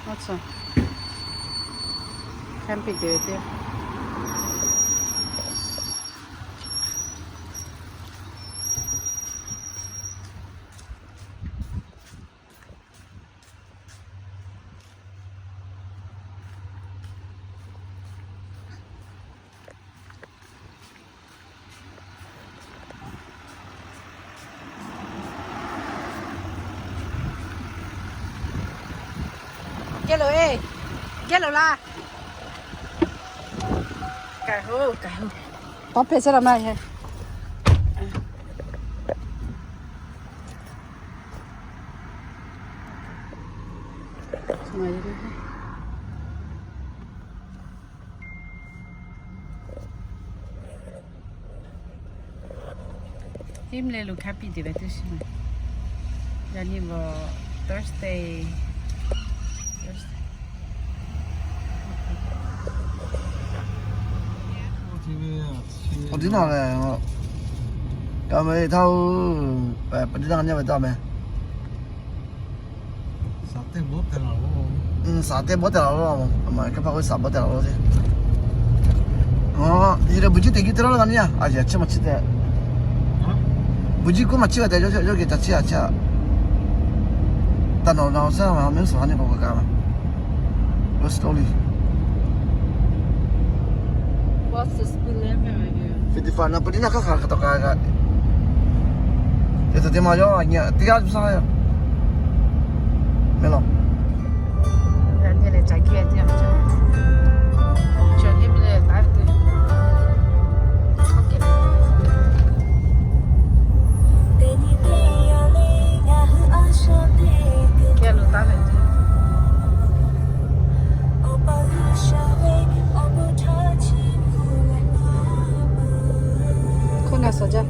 Awˬ tcuh, camping te ve teˇ. Geh loˬ e, geh loˬ laˇ. Kaˬ hu, kaˬ hu. Tawˇ hpehꞈ chehˇ la maˇ heˆ. Teˇ mvuhˇ leh lo hk'a piˇ te ve teˇ shiˍ. Yaꞈ nyi bvuhꞈ Thursday. Awˬ tiˉ naˬ lehˬ, ka meh htaˇ, pa tiˉ naˬ nyi ve taˇ meh. Saˍ teˇ bawˆ te la lo, a ma kaˇ paˆ k'o saˍ bawˆ te la lo ce. Yehˬ lehˬ, buˬ jiˇ teꞈ kiˇ te la lo la nyi a, a yehˬ chi ma chi te. Buˬ jiˇ kuˉ ma chi g'a te, yawˇ geh ca chi a chi a. Taˇ nawˬ nawˬ saˉ ma meh saˍ laꞈ nyi k'o kaꞈ ma. Slowly. Fifty-five na pa tiˉ naˬ hk'aˇ hk'aˬ hk'aˬ tawꞈ ka kaꞈ. Te tuˬ te ma yawˇ nyi teˇ g'aˇ saˉ. Meh law. Hk'oˆ na suhˍ jaˇ.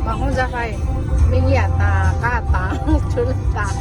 Maˍ hawˉ jaˇ hpaˇ e, miˇ nyiˇ a taˍ, k'aˇ taˍ, co le taˍ.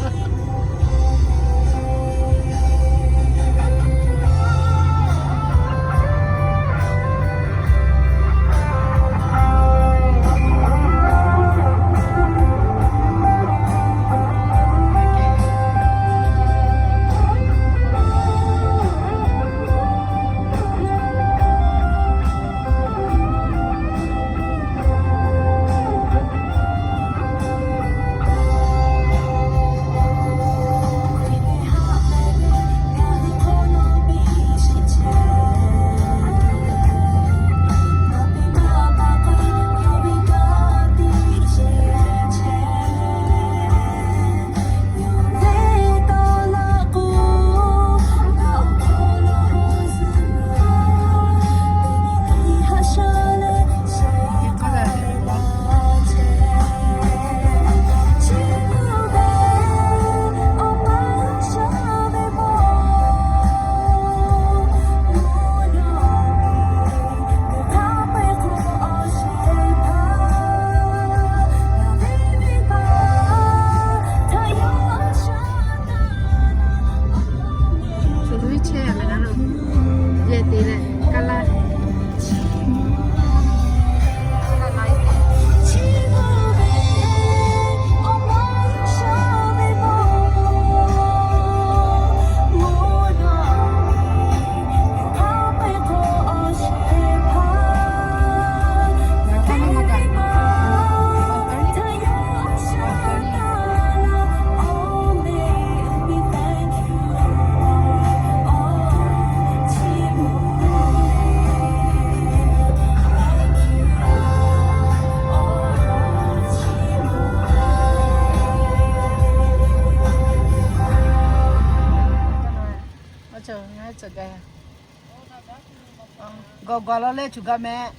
Gawˬ gawˬ law leh cuˬ gaˇ meh.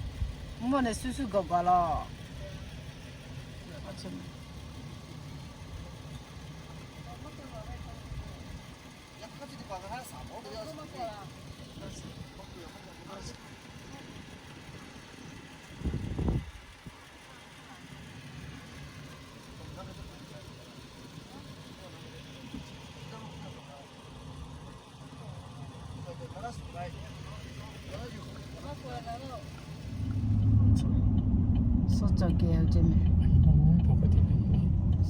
Mvuhˇ naw shuˍ shuˍ gawˬ gawˬ law. Suhˉ cawˬ geh awˬ ceuˬ meh.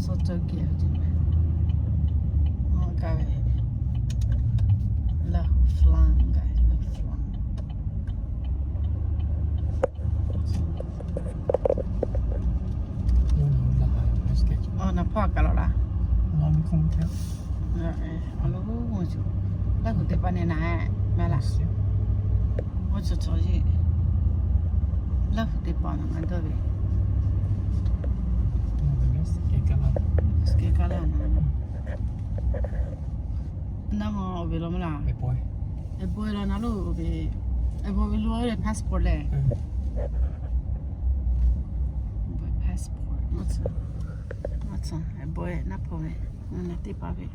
Suhˉ cawˬ geh awˬ ceuˬ meh. Awˬ kaˍ ve Laˇ huˍ flying, guys, Laˇ huˍ flying. Awˬ, naˍ hpawˇ kaꞈ laˬ laˇ. Awˬ lo, Laˇ huˍ teˇ hpaˍ neh naˍ meh laˇ. Oˇ cawˬ cawˬ yeˬ. Laˇ huˍ teˇ hpaˍ naˍ maˇ dawˇ ve. Naˉ ma awˬ ve law maˇ laˇ. Awˬ bon law naˉ lo ve, awˬ bon ve lo ve passport leh. Passport. Awˬ bon naˉ hpawˇ ve, naˉ teˇ hpaˍ ve.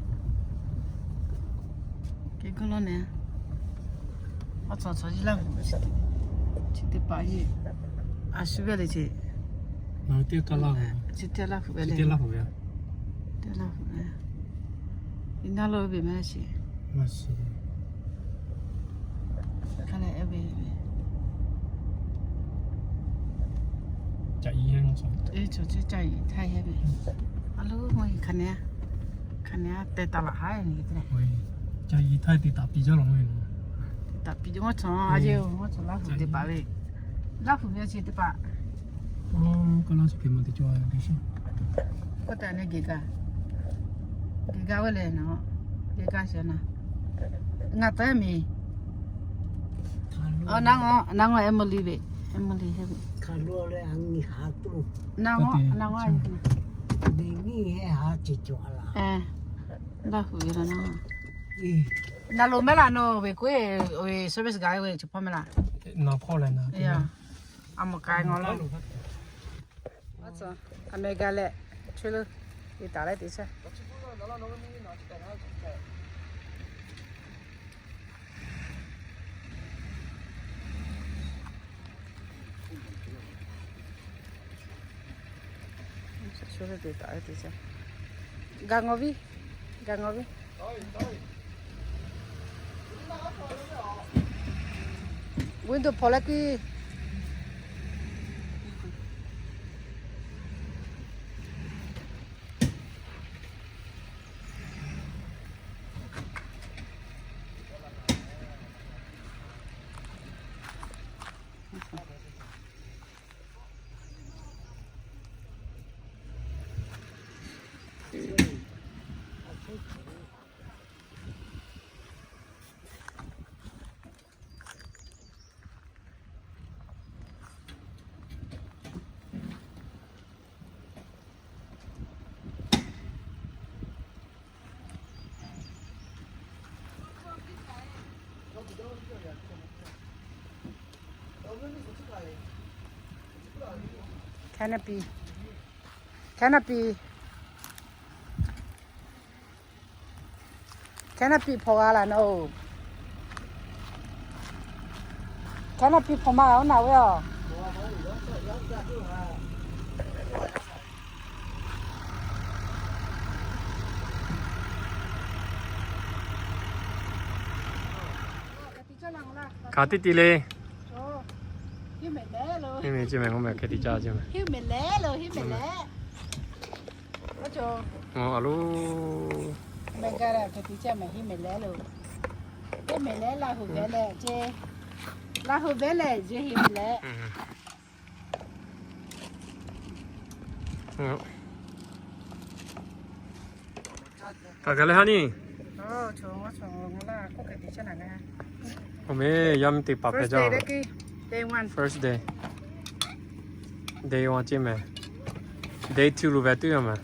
Kehˬ k'oˆ law neh, awˬ cawˬ cawˬ yeˬ Laˇ huˍ ve chi teˇ hpaˍ yeˬ. A shu ve le ce. Teˇ Laˇ huˍ ve le. Teˇ Laˇ huˍ ve. Iˉ naˉ lo ve meh ce. Ka leh e ve. Eˬ, cawˬ ce ca yiˍ htaiˇ heh ve. A lo, mvuhˇ yeˬ hk'aˬ neh, hk'aˬ neh teh taˍ laꞈ haˉ nyi te. Ca yiˍ htaiˇ te taˍ piˇ jaˇ law mvuhˇ yeˬ. Te taˍ piˇ jaˇ, mvuhˇ cawˬ a yeˬ, mvuhˇ cawˬ Laˇ huˍ teˇ hpaˍ ve. Laˇ huˍ ve chi teˇ hpaˍ. K'oˆ taˍ neh geh gaˇ, geh gaˇ ve lehˬ naˉ, geh gaˇ sheˍ naˉ. Ngaˬ taˍ miˬ. Naˉ ngawˬ, naˉ ngawˬ Emily ve, Emily heh ve. Naˉ ngawˬ, naˉ ngawˬ. Laˇ huˍ ve law naˉ. Naˉ lo mehˉ laˬ nawˬ ve k'oˆ ve service guy ve chi hpawˇ mehˉ laˬ. A mawˬ k'ai ngawˬ laˇ. A meh ga leh, chehˇ lo, te taˍ leh te chehˇ. Chehˇ lo te taˍ leh te chehˇ. Ga ngawˬ viˉ, ga ngawˬ viˉ. Window hpawˇ leh k'oˆ. Canopy. Canopy. Canopy hpawˇ g'a laˬ naˉ-oˬ. Canopy hpawˇ ma oˇ naˬ ve aˬ. Hk'aˬ tiˉ ti le. Hiˉ mehˍ ce mehˍ, mvuhˇ mehˍ hk'e te caˇ ce mehˍ. Hiˉ mehˍ leh lo, hiˉ mehˍ leh. A lo. Mehˍ ga leh hk'e te caˇ mehˍ, hiˉ mehˍ leh lo. Hiˉ mehˍ leh Laˇ huˍ ve leh ce. Laˇ huˍ ve leh ce hiˉ mehˍ leh. Kaꞈ kaꞈ leh ha ni. Awˬ meh, yaˇ miˇ teˇ hpaˍ hpehꞈ jaˇ. First day. Day one ce mehˍ. Day two lo ve tuˬ yaˇ mehˍ.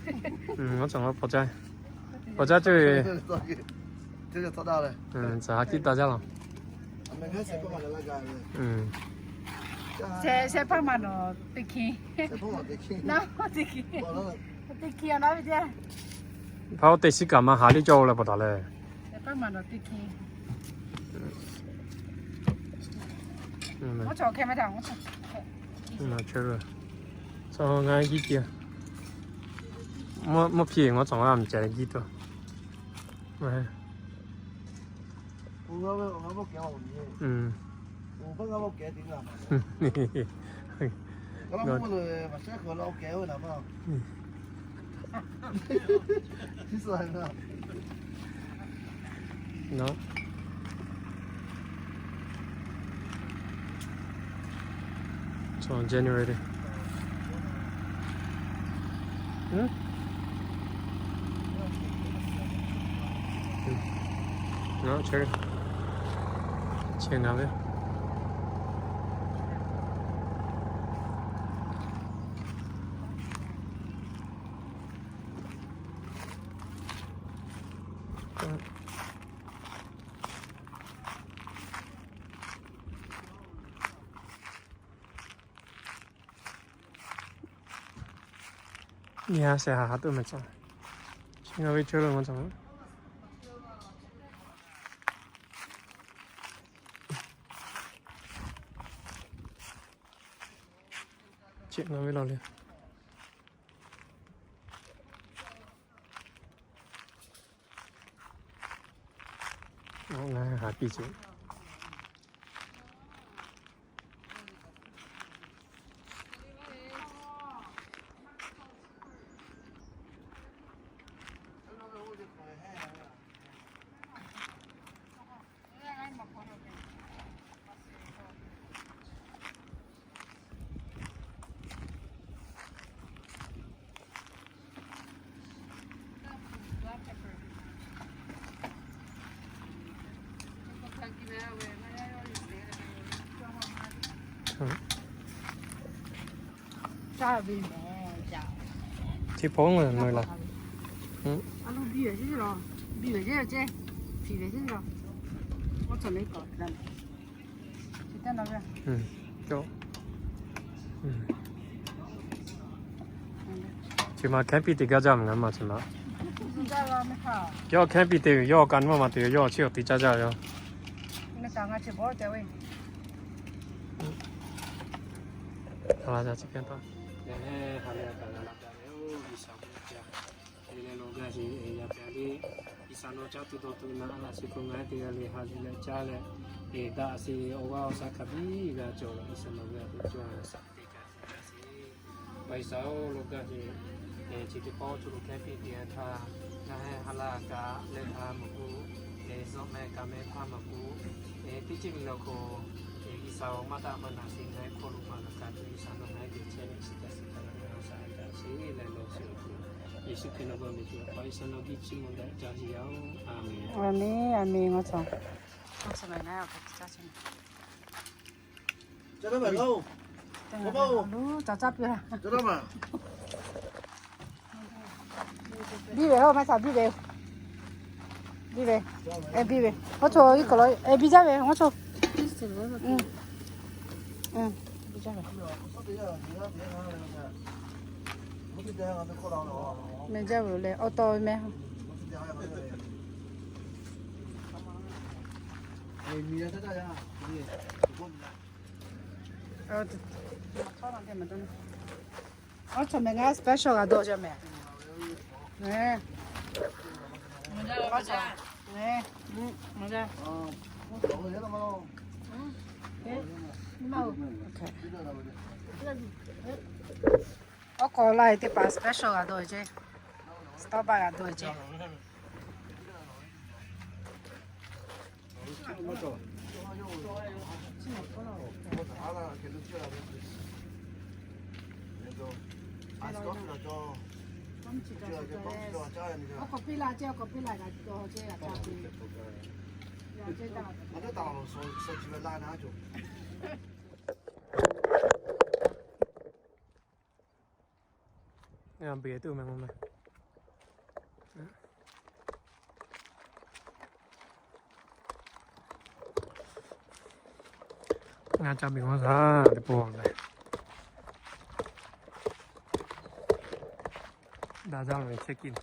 Ngaˬ cawˬ la paw caˇ, paw caˇ ceuˬ. Tcuh ha kiˇ taˇ jaˇ laˬ. Hpaˇ oˇ teˇ shiˉ kaꞈ maˇ haˍ liˇ cawˇ la pa taw leh. Ngaˬ cawˬ, ngaˬ kiˇ kiˇ. Mvuhˇ hpiˇ ngaˬ cawˬ la mvuhˇ ceh kiˇ tuˬ. No. So generator. Hmm? Hmm. No, sure. Chi ngaˬ ve. Nyi ha sheh ha ha tuˬ meh cawˬ. Chi ngaˬ ve chaw lo ngaˬ cawˬ. Chi ngaˬ ve lo le. Ngaˬ ha piˇ ceh. Chi hpaw ngaˬ na la. Chi ma camping te gaˇ jaˇ mvuhˇ ngaˬ ma chi ma. Yawˇ camping te yawˇ ka maˇ ma te yawˇ chi awˬ te caˇ jaˇ yoˬ. Te leh lo gaˇ sheˍ, yaꞈ hk'aˇ le, G'uiˬsha nawˬ caˇ tuˬ dawˬ tuˬ naꞈ laˇ sheˍ k'o, ngaˬ hui teˇ g'aˇ le ha zuhꞈ leh caˇ leh, daꞈ sheˍ awˬ g'aˇ awˬ shaˉ hk'a biˇ g'a cawˬ leh, G'uiˬsha nawˬ g'a tuˬ cawˬ shaˍ teˇ kaꞈ te gaˇ sheˍ. G'uiˬsha-oˬ, lo gaˇ sheˍ, chi teˇ pawˆ co lo hkehˇ piˇ te htaˇ, ngaˬ hui ha laˇ kaꞈ leh ha maˬ k'o, zawˆ meh kaꞈ meh hpaˇ maˬ k'o, teˇ ceuˬ le lo k'o, G'uiˬsha-oˬ, maˇ daꞈ maˇ naꞈ sheˍ, ngaˬ hui hk'aw lo maˬ g'a kaꞈ tuˬ G'uiˬsha nawˬ ngaˬ hui geh chehˇ leh, chi kaꞈ shiˍ kaꞈ la g'a shaˍ kaꞈ sheˍ leh lo sheˍ tuˬ, Yeˍsuˆ Hkriꞈ nawˬ g'a meh tuˬ pa G'uiˬsha nawˬ geh chi mawˬ daꞈ jaˇ sheˍ yaˇ-oˬ. Aˬ menˍ. Aˬ menˍ, aˬ menˍ. Ngaˬ cawˬ. Biˇ ve, maˇ ca biˇ ve. Biˇ ve, ngaˬ cawˬ iˉ kaˬ lo biˇ jaˇ ve, ngaˬ cawˬ. Meh jaˇ ve leh awˬ taw ve meh. Aˬ cawˬ meh, ngaˬ special g'a dawˇ jaˇ meh. Awˬ hk'aw lo lai teˇ hpaˍ special g'a dawˇ ceˇ, Starbucks g'a dawˇ ceˇ. Ngaˬ beuꞈ tuˬ meh mvuhˇ meh. Ngaˬ ca miˬ g'awˇ shaˍ teˇ pawˆ lehˬ, daꞈ jaˇ ve chehˇ kiˇ.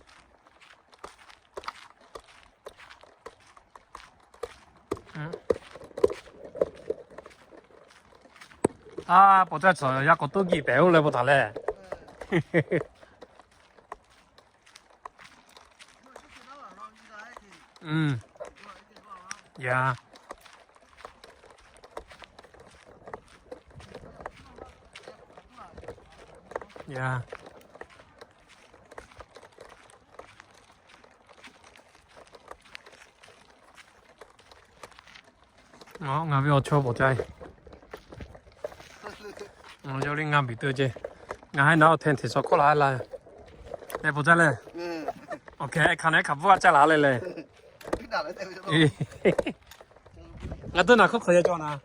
A, pawꞈ caˇ tcuhˍ yaˇ k'awꞈ toˇ giˆ pehˍ oˇ leh pa taˍ leh. Ya. Ya. Ngaˬ ve awˬ chawˇ pawꞈ caˇ. Yawˇ liˇ ngaˇ biˬ tuˬ ceˇ. Ngaˬ haiˉ naˉ awˬ hteˇ hteˇ shaw hkawˇ la laˇ. Leh pawꞈ caˇ leh. Awˬ hk'e hk'a naˉ hk'a bvuhˇ a caˇ la leh leh. Ngaˬ tuˬ naˬ hk'oˆ hk'aw yehˬ cawˬ naˍ.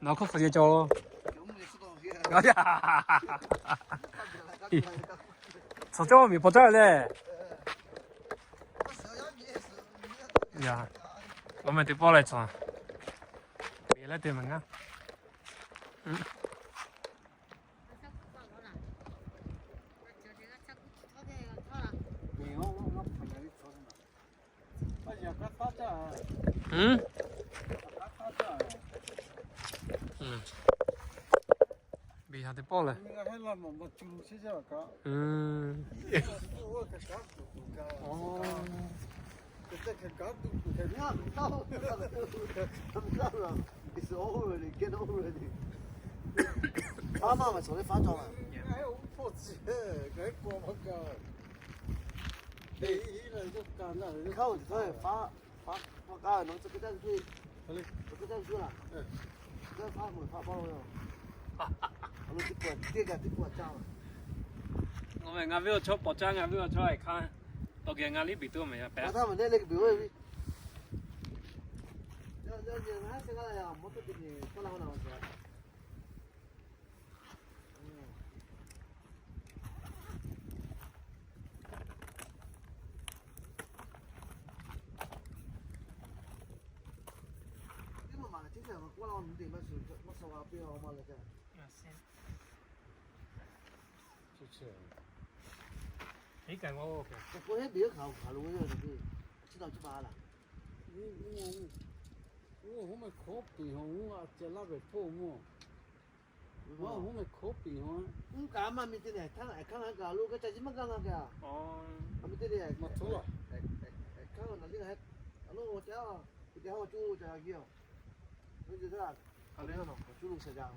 Naˬ hk'oˆ hk'aw yehˬ cawˬ. Tcuh cawˇ miˬ pawꞈ caˇ leh. Awˬ meh teˇ pawˆ leh tcuhˍ. Beˬ leh te maˬ ngaˇ. Beˬ ha teˇ pawˆ leh. Ngaˬ ve awˬ chawˇ pawꞈ caˇ, ngaˬ ve awˬ chawˇ hk'aˇ tawˇ geh ngaˬ liˇ biˬ tuˬ maˬ yaˇ pehꞈ. Mvuhˇ kaꞈ maˇ mi te leh, hk'aˇ ngaˬ kaꞈ a lo kaˇ ca jiˇ maˇ gaˇ ngaˇ kaꞈ. A mi te leh, hk'aˇ ngaˬ naˬ liˇ ngaˬ a lo ca, te ha cuˇ ca g'a giˇ a. Cuˇ lo sha jaˇ.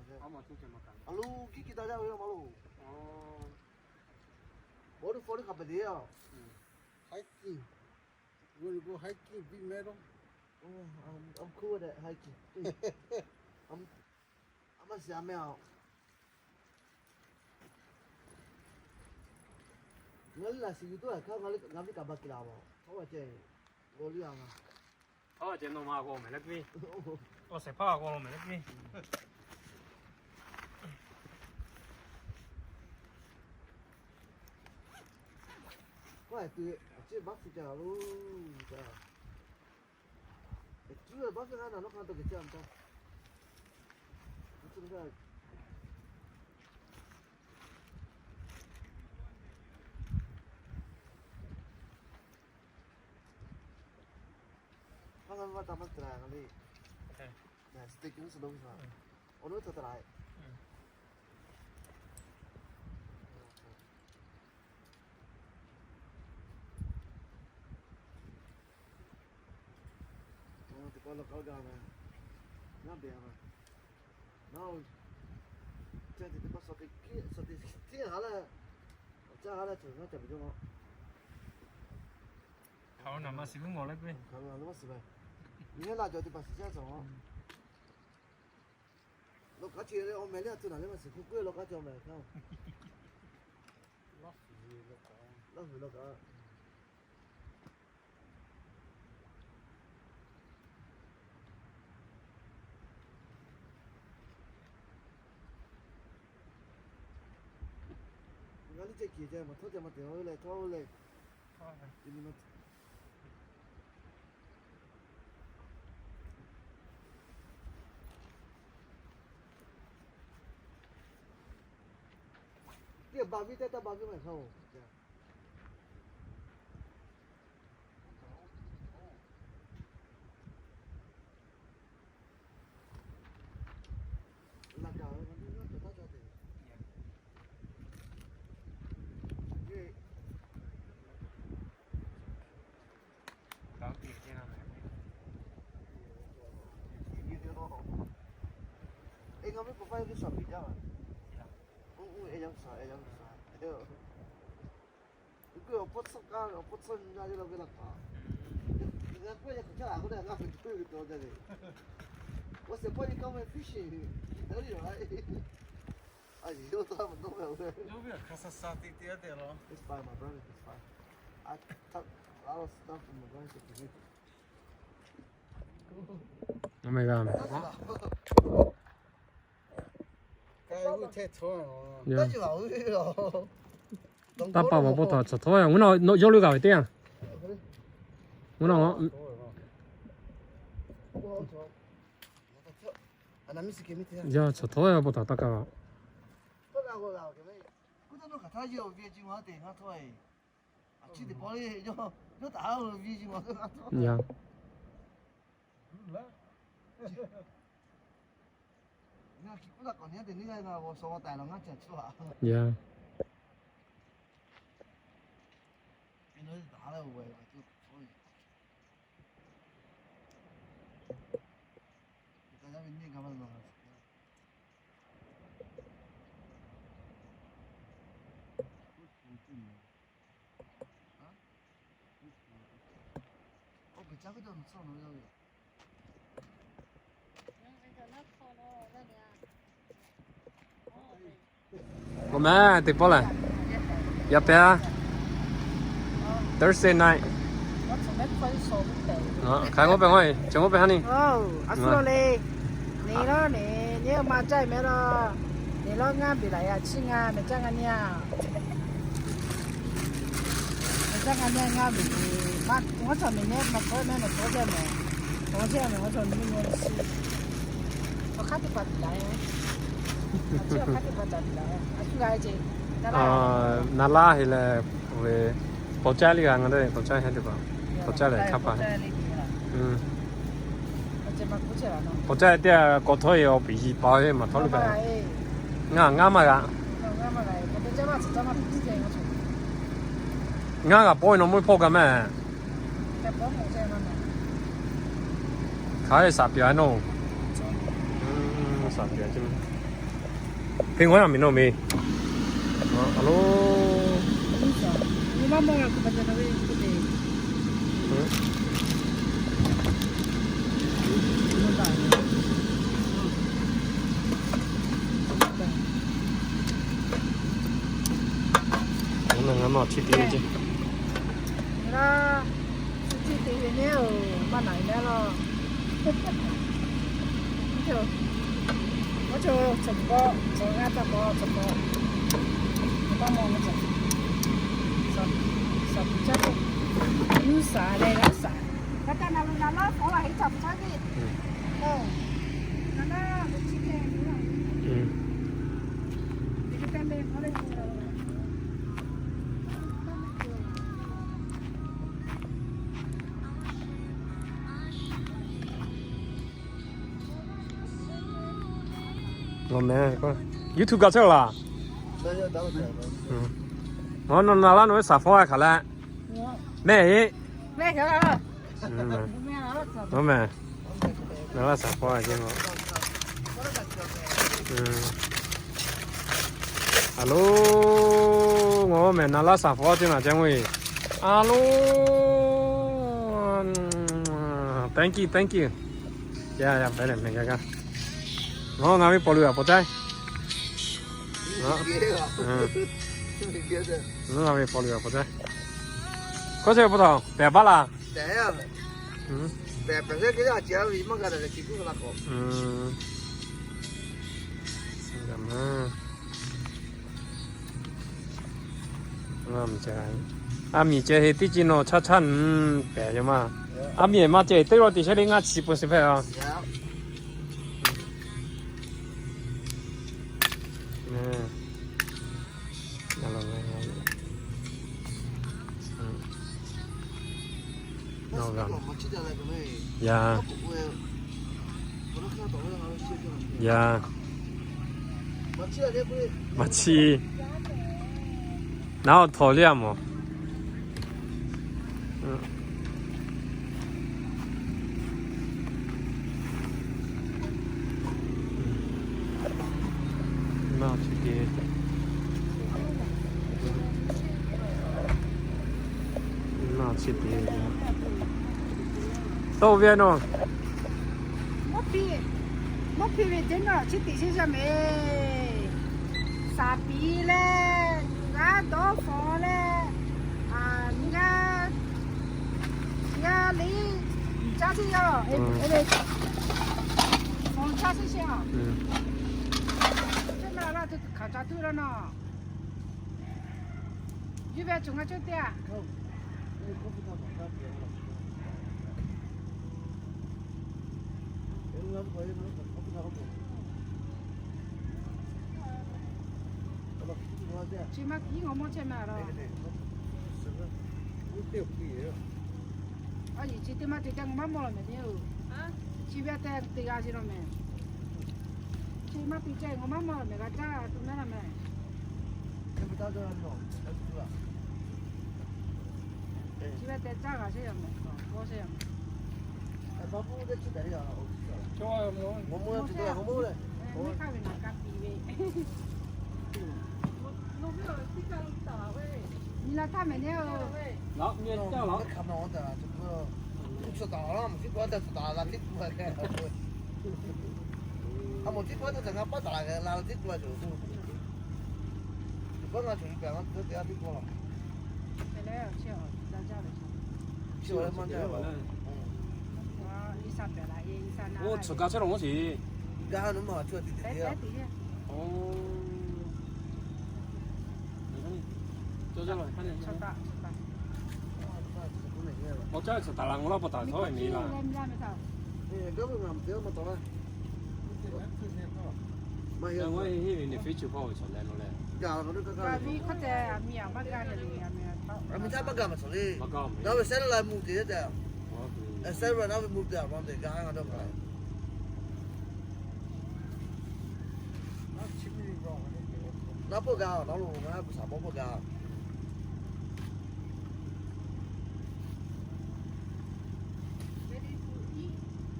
A lo kiˇ kiˇ taˇ jaˇ ve ma lo. Bawˇ duˇ fawˇ liˇ hk'a pehꞈ te a. Hiking. We're gonna go hiking, big meadow. I'm cool with that hiking. A maˇ shiˍ a meh a. Ngaˬ liˇ laꞈ shiˍ yuˬ tuˬ a hk'aˇ ngaˬ liˇ kaꞈ ba kiˬ laˬ a. Hawˉ a ceh g'aw liˇ a ma. Hawˉ a ceh nawˬ ma g'aw mehˍ leh piˇ. Awˬ shehˍ hpaˇ g'aw lo mehˍ leh piˇ. K'oˆ a tuˬ a ciˉ baˆ hpu ca loˬ ca. Cuˇ baˆ hpu g'a naˬ nawˉ hk'a tawˇ kehˬ caˇ a ca. Hk'aˇ ngaˬ ve maˇ taˇ maˇ te la ngaˬ le. Steak nyi suh lo ve sa. Awˬ lo htaꞈ te la. Teˇ pawˆ lawˇ k'aˉ gaˇ ve, naˉ beh a ve, naˉ, ca te teˇ pawˆ suh te, suh te teˇ ha leh, awˬ caˇ ha leh cawˬ naˉ ca ve jaw ma. Hk'aˬ lo naˬ ma shiˍ g'uˇ ngawˬ leh k'oˆ ve, hk'aˬ lo naˬ ma shiˍ ve, nyi heˉ laˇ cawˬ teˇ hpaˍ shiˍ caˇ cawˬ. Lawˇ k'aˉ ce leh awˬ mehˍ leh a tuˬ naˬ leh ma shiˍ hk'oˆ k'oˆ lawˇ k'aˉ ce awˬ mehˍ hk'aˇ. Laˇ huˍ lawˇ k'aˉ. Ngaˬ liˇ ceh kiˬ ceh maˬ htawˇ ceh maˬ te a ve leh htawˇ ve leh. Te nyi ma. Teˇ ba viˉ teˇ taˇ ba viˉ maˇ hk'aˇ-oˬ. What's the point you come and fishing? It's fine, my brother, it's fine. I tuck a lot of stuff in my blanket to make it. Ome ga. Taˇ pa ma pa taw chaw htawˇ ya, ngaˬ na yawˇ lo g'a ve teˇ yanˇ. Ngaˬ na ya chaw htawˇ ya pa taw taˇ kaˇ la. Ya. Ya. K'o meh teˇ pawˆ lehˬ, yaꞈ pehˍ a, Thursday night. Hk'aˬ k'oˆ pehˬ ngaw e, chi k'oˆ pehˬ ha ni. A su lo le, ni lawˇ ni, nyi ma caˇ meh lawˇ, ni lawˇ ngaˇ biˬ laꞈ yaꞈ chiˇ ngaˇ meh caˇ ngaˇ nyi a. Meh caˇ ngaˇ nyi ngaˇ biˬ, maˇ k'oˆ cawˬ meh nyi ma k'oˆ meh meh k'oˆ cawˬ meh, k'oˆ cawˬ meh k'oˆ cawˬ meh nyi chi. Awˬ hk'aˇ teˇ hpaˍ tiꞈ la e. Naˍ laˇ heˆ leh, ve, pawˬ caˇ le g'a ngaˬ leh pawˬ caˇ heˆ teˇ hpaˍ, pawˬ caˇ leh hk'a pa. Pawˬ caˇ teˇ k'awꞈ htawˇ e awˬ piˍ yiˍ pa ve maˇ htawˇ le pa. Ngaˬ ngaˇ maˇ g'a. Ngaˇ g'a pawˆ e nawˬ mvuhˇ hpawˇ kaꞈ meh. Hk'aˬ hk'e shaˍ piˍ a naˇ. Shaˍ piˍ a ce. Hk'e ngaˬ yaˇ miˬ naˇ me. A lo. Ngaˇ maˇ chi teˇ ce. Chi teˇ ve nyi-oˬ, maˇ naˍ ve lawˇ. Oˇ cawˬ, oˇ cawˬ, cawˬ k'o, cawˬ g'a taˇ k'o, cawˬ k'o. Maˇ mawˬ ve cawˬ. Shaˍ, shaˍ piˍ caˇ k'o, nuˇ shaˍ leh g'aˇ shaˍ. G'a taˇ na lo na lawˇ, k'awꞈ la heˆ, shaˍ piˍ caˇ k'o. Na na lo chi k'o. Awˬ meh, YouTube kaꞈ chehˇ laˬ. Ngaˬ nawˬ na laˇ nawˬ ve shaˍ hpawˇ a hk'aˬ leh. Mehˆ heˆ. Awˬ meh. Naˍ laˇ shaˍ hpawˇ a ce. A lo, ngaˬ meh naˍ laˇ shaˍ hpawˇ a ce maˬ ce ngui. A lo, thank you, thank you. Ya ya, pehˉ leh meh gaˇ gaˇ. Ngaˬ ngaˬ ve paw lu a pawˬ caˇ. Ngaˬ ve paw lu a pawˬ caˇ. Hkawˇ chehˇ ve pa taw pehˬ baˆ laˇ. A miˬ ceh he teˇ ci nawˬ chaˇ chaˇ nyi pehˬ yoˬ maˇ. A miˬ maˇ ceh teˇ g'aˇ te shehˉ le ngaˇ chi peuˬ sheˍ hpehꞈ a. Ya. Ya. Maꞈ chiˇ. Naˉ awˬ htawnˍ liˇ a mawˬ. Naˇ chi te. Naˇ chi te. Tawˇ ve a nawˬ. Mvuhˇ hpiˇ, mvuhˇ hpiˇ ve teˇ naˇ chi te sheˍ yaˇ mehˍ. Saˍ piˍ leh, g'aˇ dawˇ hpawˍ leh, a, ngaˇ, ngaˇ liˇ, caˇ sheˍ yaˇ, e, e, hpawˍ caˇ sheˍ sheˍ a. Chi na la tuˬ hk'aˬ ca tuˬ la nawˬ. Yuˇ ve a cawˬ ngaˇ cawˇ teˇ a. Chi maˇ tiˉ ngaw mawˇ chehˇ ma la. A, yeˬ chi teˇ maˇ te ca ngaw maˇ mawˇ la mehˍ teˇ oˬ. Chi ve a te te g'a sheˍ la mehˍ. Chi maˇ te ca ngaw maˇ mawˇ la mehˍ, g'a caˇ tuˬ na la mehˍ. Chi ve te caˇ g'a sheˍ la mehˍ, kawˇ sheˍ la mehˍ. Naˉ pawˆ g'a, naˉ lo ngaˬ hui saˍ mawˇ pawˆ g'a.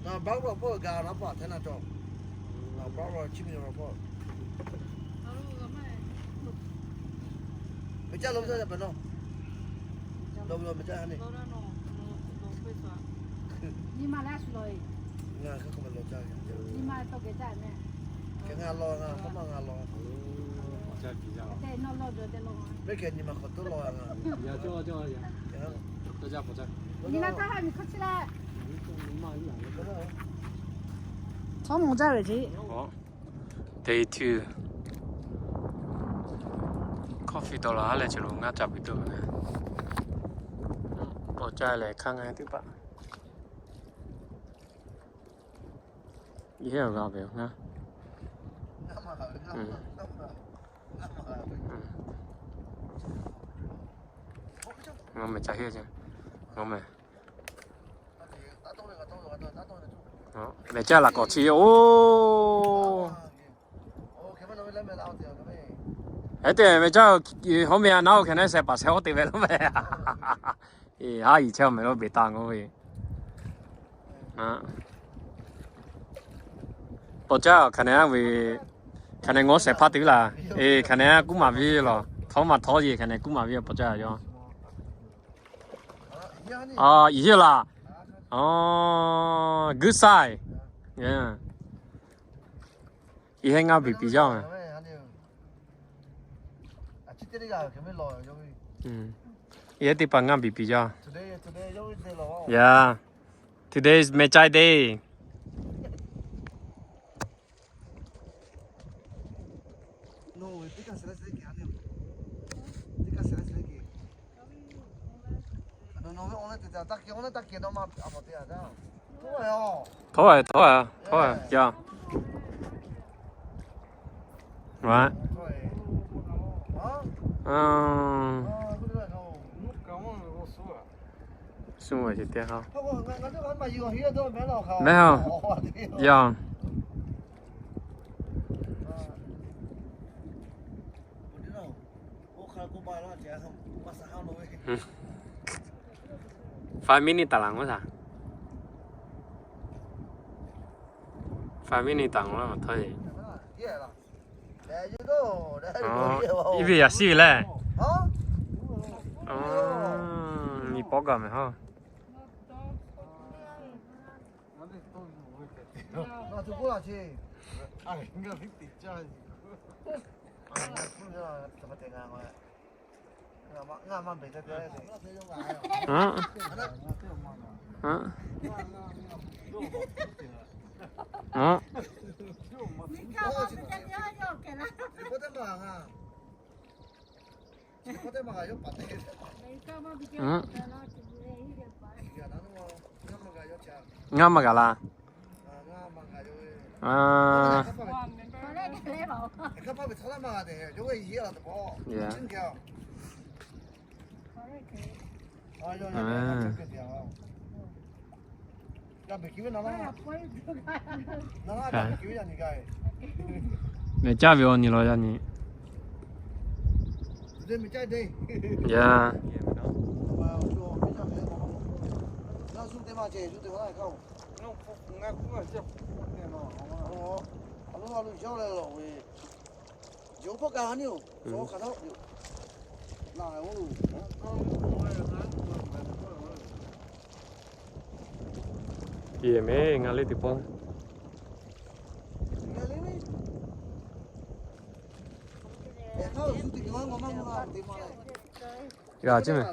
Naˉ baˆ la pawˆ g'a, naˉ pawˆ a hteˇ naˇ cawˬ. Naˉ baˆ la chiˇ miˬ la pawˆ. Mehˬ caˇ lo caˇ yaˇ pehꞈ nawˬ. Lo lo mehˬ caˇ ha neˇ. Nyi ma leh a shu law e. Ngaˬ hk'e k'o ma law caˇ. Nyi ma tawˇ geh caˇ mehˬ. Hk'e ngaˬ law, ngaˬ hk'aˬ ma ngaˬ law. Mehˬ hk'e nyi ma hk'aw to law ngaˬ. Nyi ma taˇ ha miˬ hk'aw chi leh. Tawˇ mawˬ jaˇ ve ce. Day two. Coffee dawˬ la ha leh chi lo ngaˇ ca piˇ tuˬ ve. Pawˬ caˇ leh hk'aˇ ngaˬ teˇ hpaˍ. Yehˇ g'a ve ngaˇ. Ngaˬ mehˬ ca heˇ ce. Ngaˬ mehˬ. Mehˬ caˇ laˬ k'awꞈ chi oˬ. Heh te mehˬ caˇ, hawˉ mehˬ a naˉ oˬ hk'e naˉ sheh paˍ sheh hawˉ te ve laˇ mehˬ. Eˬ, haˉ yiˍ chehˇ mehˬ lo beˬ taˍ ngaˬ ve. Pawˬ caˇ hk'aˬ nehˬ ve, hk'aˬ nehˬ ngaw shehˍ hpaˇ te ve laˬ. Eˬ, hk'aˬ nehˬ kuˉ maˍ ve laˬ. Htawˇ maˇ htawˇ yeˬ hk'aˬ nehˬ kuˉ maˍ ve pawˬ caˇ yaˇ. A, yeˬ laˬ. A, good side. Eˬ, heˆ ngaˇ biˬ piˍ jaˇ. Eˬ, teˇ hpaˍ ngaˇ biˬ piˍ jaˇ. Yeah. Today is mehˬ caˇ day. Htawˇ a, htawˇ a, htawˇ a, ya. Right. Suh a ce teˇ ha. Mehˆ ha. Yaˇ. Five minute taˍ laˬ ngaˬ shaˍ. Five minute taˍ ngaˬ laˇ maˬ htawˇ e. Iˉ ve yaꞈ shiˉ ve lehˬ. Nyi pawˆ gaˬ mehˍ ha. Ngaˇ maˇ gaˬ la. Mehˬ caˇ ve awˬ nyi law yaˇ nyi. Yaˇ. Yeˬ mehˬ ngaˬ liˇ teˇ pawˆ. G'a ceˇ mehˬ.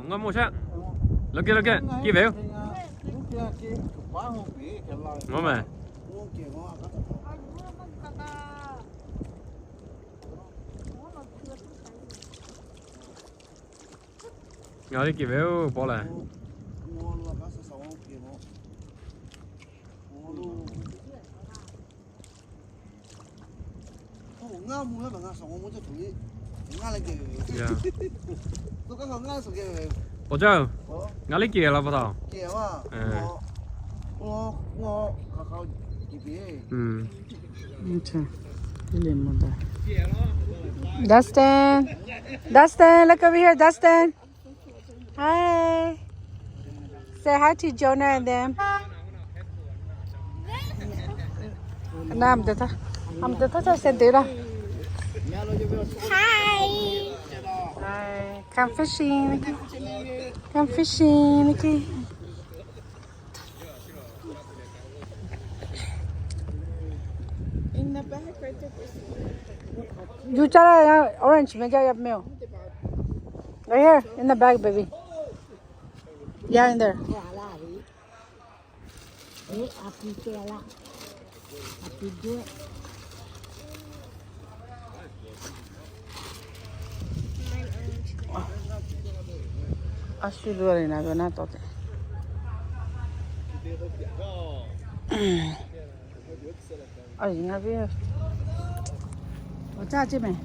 Ngaˇ maˇ shaˆ. Leuˉ kehˉ leuˉ kehˉ kiˇ ve yoˬ. Ngaˬ mehˬ. Ngaˬ liˇ kiˬ ve oˬ pawˆ lehˬ. Awˬ caˇ, ngaˬ liˇ kiˬ ve la pa taw. Dustin, Dustin, look over here, Dustin. Hi. Say hi to Jonah and them. Nam de ta, nam de ta ta sen de la. Hi. Hi. Come fishing, Nikki. Come fishing, Nikki. Yuˇ caˇ la, orange meh jaˇ yaˇ meh oˬ. Right here in the bag, baby. Yeah, in there. A shu lu a le na ve na tawˆ te. A yi ngaˬ ve awˬ caˇ ceˇ mehˬ.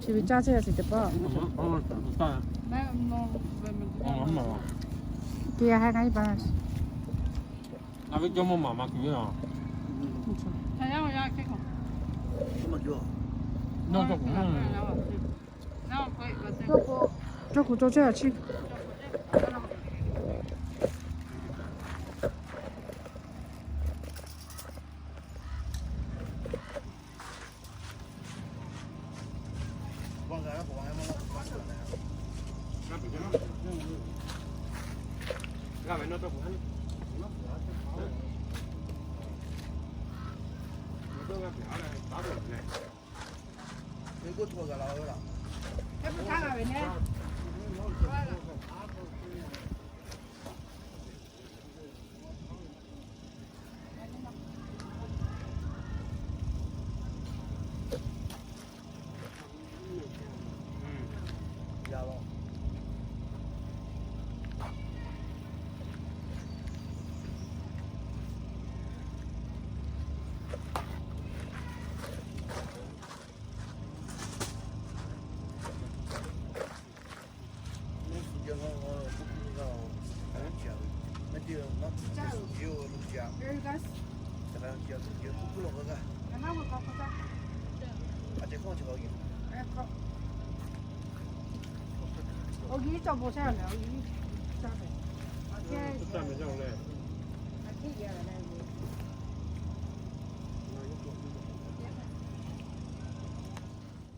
Chi ve caˇ chehˇ a shiˍ teˇ pawˆ. Kea ha ngaˇ iˉ pa. Cawˬ kuˬ cawˬ chehˇ a chi.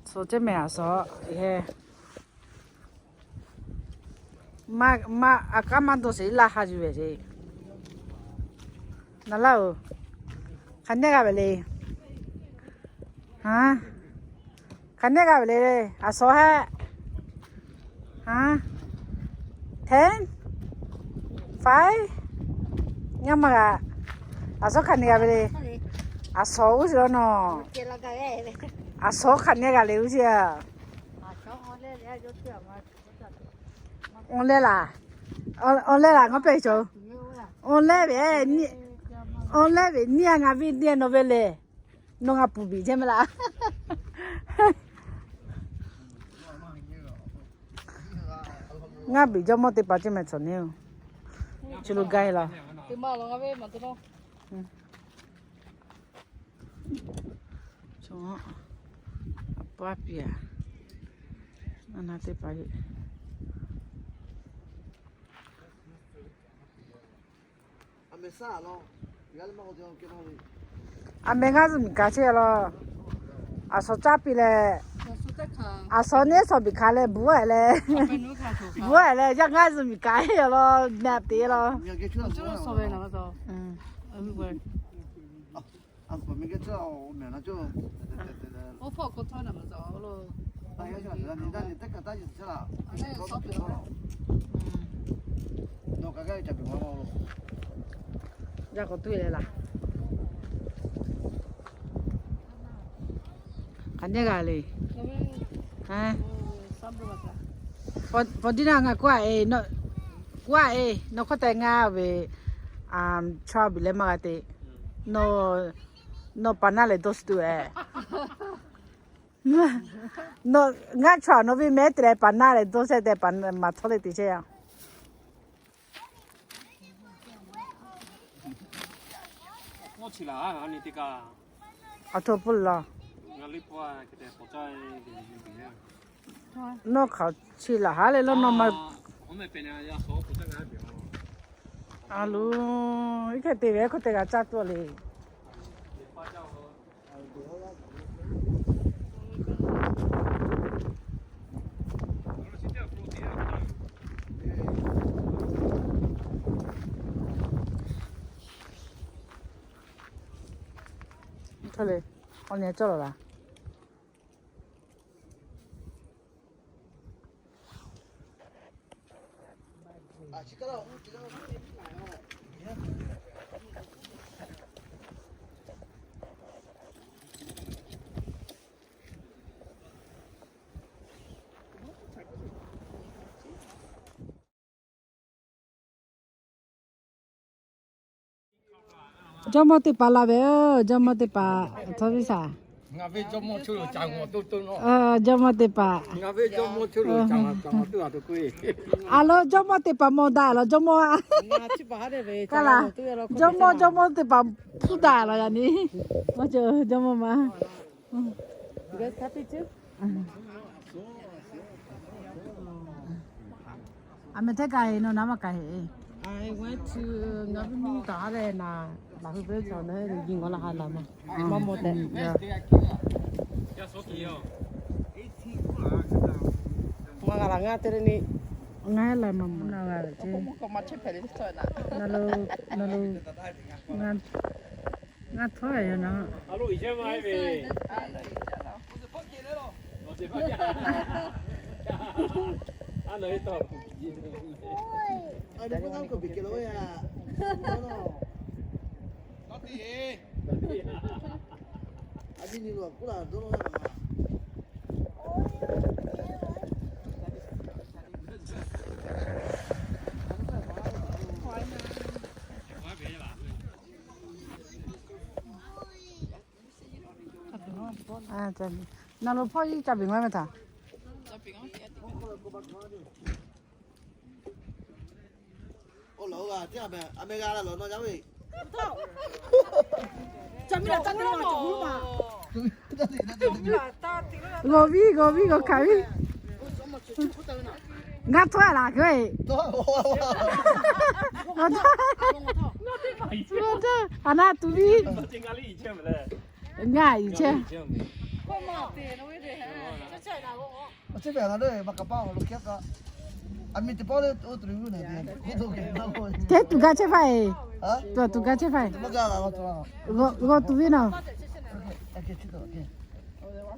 Suh ceh meh a suh, maˇ, maˇ, a k'aˉ maˇ dawˇ sheˍ laˇ ha yuˬ ve ce. Naˍ laˇ-oˬ, hk'aˬ nehˇ g'a ve le. Hk'aˬ nehˇ g'a ve le, a suh hehˆ. Ten, five, ngaˇ maˇ g'a. A suh hk'aˬ nehˇ g'a ve le. A suh uˉ sheˍ law nawˬ. A suh hk'aˬ nehˇ g'a le uˉ sheˍ a. Awˬ leh laˬ, awˬ leh laˬ ngaˬ pehˬ cawˬ. Awˬ leh ve, awˬ leh ve nyiˇ a ngaˬ viˉ nyiˇ a nawˬ ve le. Nawˬ ngaˬ puˍ biˬ chehˇ meh laˇ. Ngaˇ biˬ jawˇmawˇ teˇ hpaˍ ceh meh cawˬ neˇ-oˬ. Chi lo gaˇ laˇ. Aˬ pa piˇ a, a na teˇ hpaˍ. A meh ngaˇ zuhꞈ miˬ kaˍ chehˇ law. A suh caˇ piˇ leh, a suh neˇ suh miˬ kaˍ leh buˉ a leh, buˉ a leh yaˇ ngaˇ zuhꞈ miˬ kaˍ heˆ law, meh te law. Yaˇ k'awꞈ tuˬ leh laˬ. Hk'aˬ nehˇ g'a le. Paw diˇ naˇ ngaˬ kuˉ a e, kuˉ a e, nawˬ hkawˇ te ngaˇ ve, chaw biˬ leh maˇ g'a te. Nawˬ paˍ naˇ leh dawˇ suh tuˬ e. Ngaˇ chaw nawˬ ve mehˉ te leh paˍ naˇ leh dawˇ chehˇ tehꞈ paˍ maˍ htawˇ leh te chehˇ a. Aˬ htoꞈ pun laˬ. Nawˬ hk'aˬ chi laˬ haˉ leh lawˇ nawˬ ma. A loˬ, iˉ hk'e te ve hk'oˆ te g'a caˇ tuˬ le. Awˬ nyi cawˇ lawˬ laˬ. Jawˇmawˇ teˇ hpaˍ la ve, jawˇmawˇ teˇ hpaˍ htawˇ viˉ shaˍ. Jawˇmawˇ teˇ hpaˍ. A lo, jawˇmawˇ teˇ hpaˍ mawˬ daꞈ lawˬ, jawˇmawˇ a. Kaˇ laˬ, jawˇmawˇ, jawˇmawˇ teˇ hpaˍ hpuˇ daꞈ lawˬ yaꞈ nyi. Maˇ cawˬ, jawˇmawˇ ma. A meh hteˇ kaꞈ heꞈ, nawˬ naˉ maˇ kaꞈ heꞈ. Ngaˬ viˉ nyi kaꞈ ha lehˬ naˍ, laˬ hui ve chaw na, yi ngaw la ha laˬ ma. Maˇ mawˬ tehꞈ. Ngaˬ g'a laˬ ngaˇ te le ni. Ngaˇ laˬ ma mawˬ na g'a ve ce. Na lo, na lo, ngaˇ, ngaˇ htawˇ yoˬ na. Na lo hpawˇ iˉ ca beˬ ngaˇ ve htaꞈ. G'awˬ viˉ, g'awˬ viˉ, g'awˬ hkanˍ viˉ. Ngaˇ htawˇ laˬ k'o e. A naˉ tuˬ viˉ. Ngaˇ yiˍ chehˇ. Hteˇ tuˬ gaˇ chehˇ faˆ e. Tuˬ tuˬ gaˇ chehˇ faˆ e. G'awˬ tuˬ viˉ nawˬ.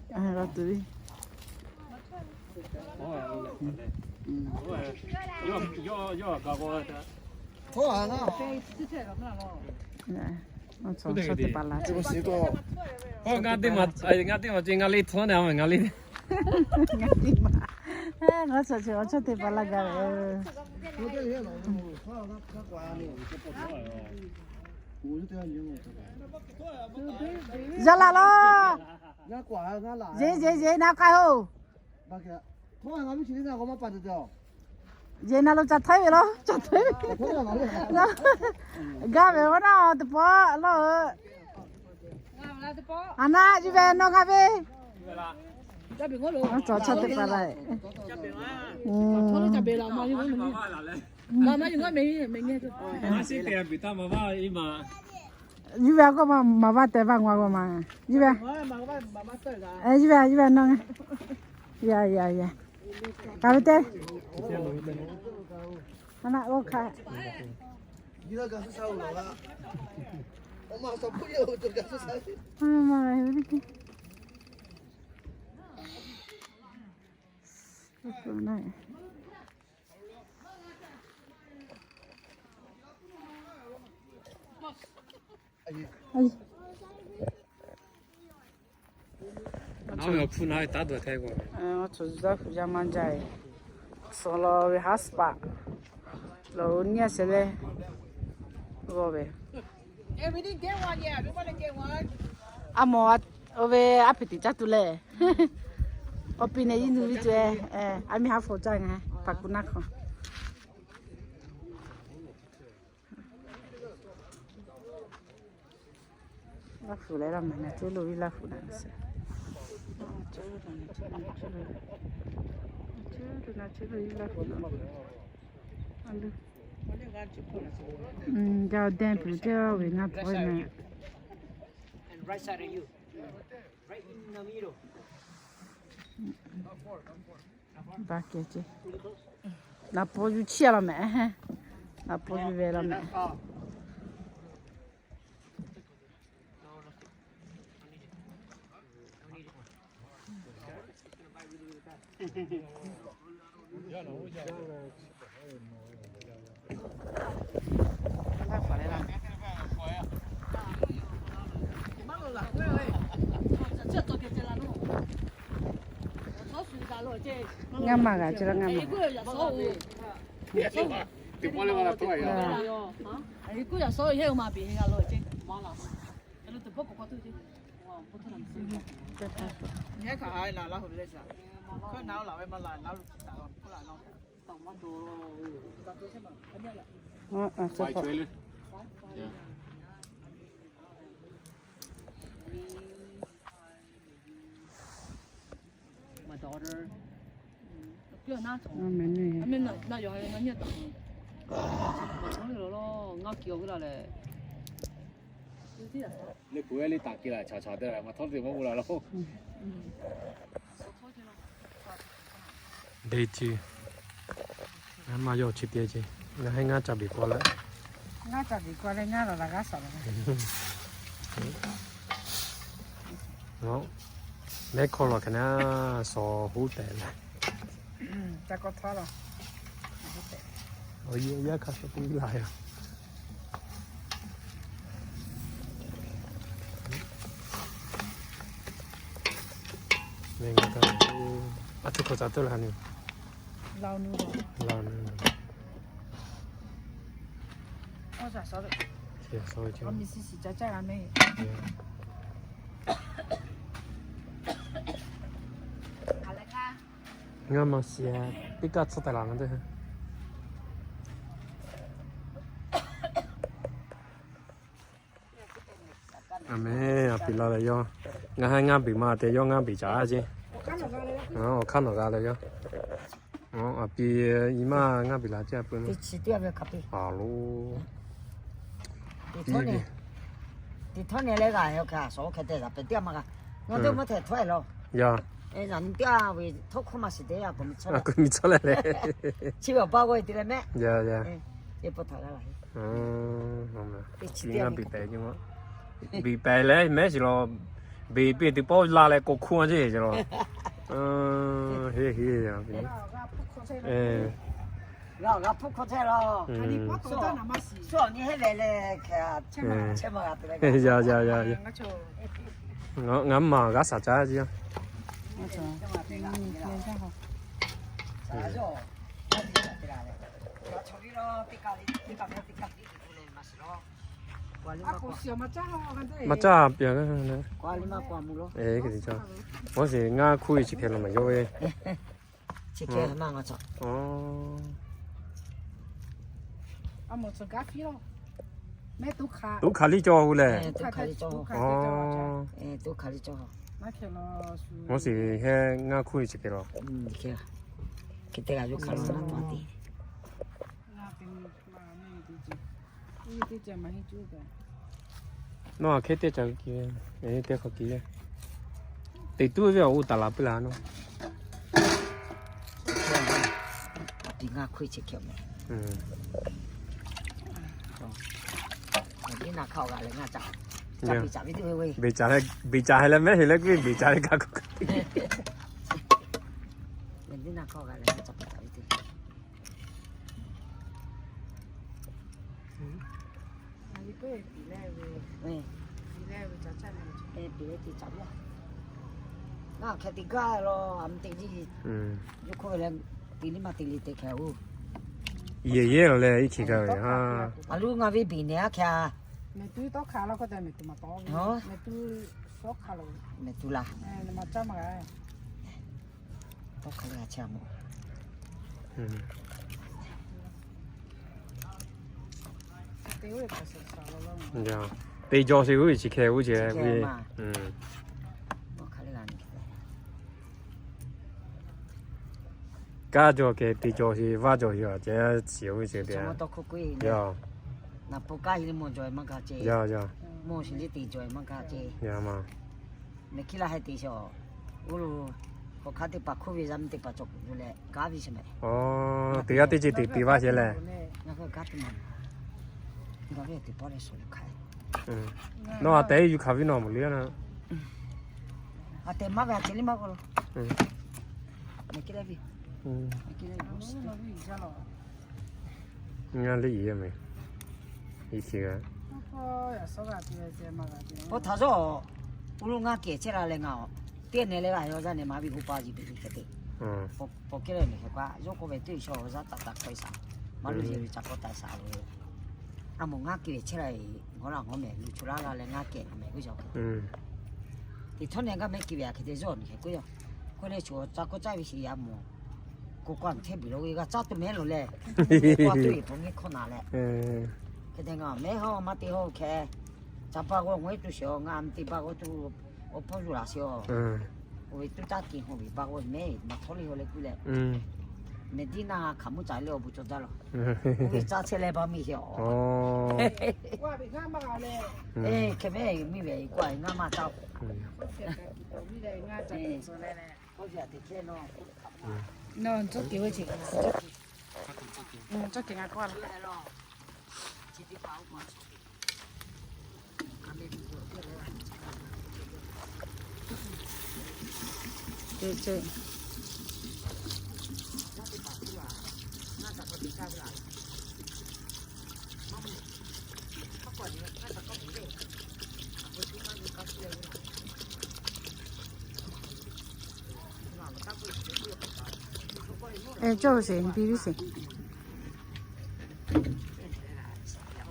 G'awˬ tuˬ viˉ. Ngaˇ teˇ maˬ, ngaˇ teˇ maˬ ce ngaˇ le htawˇ ne, ngaˇ le. Ngaˇ teˇ maˬ, ngaˇ chaw chi awˬ chawˇ teˇ hpaˍ laˇ gaˇ ve. Yaˇ laˇ law. Yeˬ yeˬ yeˬ na k'ai-oˬ. Yeˬ na lo ca htaiˉ ve law, ca htaiˉ ve. Gaˇ ve awˬ naˉ teˇ pawˆ laˇ-oˬ. A naˉ, yuˬ ve nawˬ g'a ve. Awˬ cawˬ chaw teˇ hpaˍ laˇ. Yuˬ ve a k'oˆ ma, maˍ vaˇ tehꞈ vaˇ ngaw k'o ma. Yuˬ ve, yuˬ ve, yuˬ ve nawˬ. Ya ya ya. Kaꞈ ve teˇ. A naˉ, oˇ hk'a. Awˬ cawˬ zuhˬ daˇ hpu jaˇ maˇ jaˇ e. Suhˍ law ve haˉ suhˍ paˆ lawˬ, oˇ nyi a shehˍ leh g'awˇ ve. A mawˬ, oˇ ve aˉ hpeꞈ teꞈ caˇ tuˬ leh, awˬ piˇ neh yiˇ nu viˇ caweh, a miˇ haˉ hpawꞈ caˇ ngaˬ hpaˍ kuˬ naˆ hk'aw. Laˇ hpu leh laˇ meh, na cuˇ lo viˉ laˇ hpu na suhˍ. Cuˇ lo viˉ laˇ hpu na. Jaˇ dehˇ tuˬ teˇ ve ngaˇ hpawˇ meh. Ba kehˬ ce. Naˍ paw yuˬ chiˇ a law meh. Naˍ paw yuˬ ve law meh. Ngaˇ maˬ g'a ce la ngaˇ maˬ. Deh ce, ngaˇ maˬ yawˇ chi teˇ ce, ngaˬ hui ngaˇ ca biˬ k'aw leh, ngaˇ ca biˬ k'aw leh ngaˇ laˬ laˬ g'aˇ shaˍ laˬ. Mehˉ hkawˇ lawˬ hk'e naˉ, shawˍ huˉ tehꞈ leh, ca k'aw htaˇ lawˬ. Awˬ yehˬ yaˇ hk'a shuˍ te laˬ yoˬ. A htoꞈ hk'awꞈ ca teuˆ la ni. Laˬ nu. Ngaˇ maˬ shiˍ teˇ kaˇ tcuhˉ taˍ laˬ na teˇ. A mehˉ, a piˍ la leh yawˇ, ngaˬ hui ngaˇ biˬ ma te yawˇ ngaˇ biˬ caˍ a ce. Awˬ hk'aˇ nawˬ g'a leh yawˇ, a piˍ, nyi ma ngaˇ biˬ la ce a pui ma. A lo. Teˇ htawˇ ne leh g'a hk'e a shaˍ hk'e te zaꞈ pehꞈ teˇ a maˇ g'a. Ngaˬ hui maˇ htehꞈ htawˇ e law. Ya. Aˬ nyi teˇ a ve htawˇ hkawˇ maˇ shiˍ te a k'o mi tcuhˉ leh. Chi ve awˬ pa g'awˇ e te leh mehˉ. Ya ya. Ngaˇ biˬ pehˍ ce ma. Biˬ pehˍ leh mehˉ shiˍ law. Biˬ piˇ teˇ pawˆ la leh k'o hkuˇ a ce ce law. Heˆ heˆ. G'a hpuˇ hkawˇ chehˇ law. Suh awˬ nyi heˆ leh leh hk'e, chehˇ ma g'a te leh. Ya ya ya ya. Ngaˇ maˬ g'a shaˍ caˉ ce. Maˇ caˇ piˇ. Awˬ shiˍ ngaˇ hkuˇ e chi hk'e lo maˬ yawˇ ve. Chi hk'e ma ngaˬ chaw. Tuˉ hk'aˬ liˇ cawˇ hu lehˬ. Tuˉ hk'aˬ liˇ cawˇ. Awˬ shiˍ heh ngaˇ hkuˇ e chi hk'e lo. Hk'e te g'a yawˇ hk'aˬ lo na ma te. Nawˬ a hk'e teˇ ca ki, teˇ hk'aw ki ve, teꞈ tuˉ ve awˬ oˇ taˍ laˬ peuˬ laˬ nawˬ. Ngaˇ hkuˇ e chi hk'e mehˉ. Beˬ caˍ leh mehˉ heˆ leh k'oˆ ve beˬ caˍ leh kaꞈ k'oˆ. Ngaˬ hk'e te gaˇ lo, a mvuhˇ teˇ jiˇ, yawˇ hk'oˆ ve leh, te liˇ maˇ te le te hk'e oˬ. Yehˬ yehˬ lo leh iˉ hkiˬ gaˇ ve ha. A loˉ ngaˬ ve beˬ nehˬ aˉ hk'e a. Mehˬ tuˬ la. Tawˇ hk'a leh a chehˇ a mawˬ. Te jawˬ sheˍ g'uˇ ve chi hk'e g'uˇ ce. Kaˇ jawˬ kehˬ te jawˬ sheˍ vaˇ jawˬ sheˍ a ce, shiˍ g'uˇ ce te. Yoˬ. Yoˬ. Teˇ g'aˇ teˇ ceuˬ te vaˇ sheˍ leh, nawˬ a tehˬ yuˬ hkanˍ viˉ nawˬ mawˬ le na. A tehˬ maˇ ve a ce liˇ maˇ k'o lo. Ngaˇ liꞈ yeˬ meh. Oˇ htaꞈ yawˇ, oˇ lo ngaˇ kehˬ chehˇ la leh ngaˬ, teˇ neh leh g'aˇ yawˇ yaˇ neh ma ve hoˇ pa yiˬ teꞈ ve hk'e te. Pawˬ kehˉ leh nehˬ hk'e k'o, yawˇ k'oˆ ve teˇ shaw awˬ yaˇ taˍ taˍ hkawˇ e shaˍ, maˇ loˇ yehˬ ve ca k'awˇ taˍ shaˍ ve. A moˍ ngaˇ kehˬ chehˇ la e, ngawˬ la ngawˬ mehˍ, luˬ chu laˇ la leh ngaˇ kehˬ mehˍ k'oˆ yaw. Teˇ htawˇ neh g'aˇ mehˉ kehˬ ve a hk'e te yawˇ nehˬ hk'e k'oˆ yaw. Hk'e leh chaw ca k'awˇ caˇ ve sheˍ a moˍ, ko k'aw hteˇ biˬ lo ve g'a caˇ tuˬ mehˉ lo leh, ko k'aw tuˬ e hpaw mehˉ hkawˇ naˍ leh, hk'e te ngaˬ mehˉ hawˇ maˇ te hawˇ hkeh, ca pa g'awˇ ngawˬ e tuˬ sheˍ a, ngaˬ mvuhˇ te pa g'awˇ tuˬ, awˬ hpawˇ yuˬ laˬ sheˍ a. Oˇ ve tuˉ taˇ te hawˇ ve ba g'awˇ mehˉ maˇ htawˇ le hawˇ leh kuiˬ leh, mehˬ diˇ naˇ hk'aˬ muˇ ca leh awˬ bon cawˬ jaˇ law. Oˇ ve caˇ chehˇ leh ba miˬ sheˍ a. Hk'e mehˉ miˬ ve k'o ngaˇ maˇ caˇ.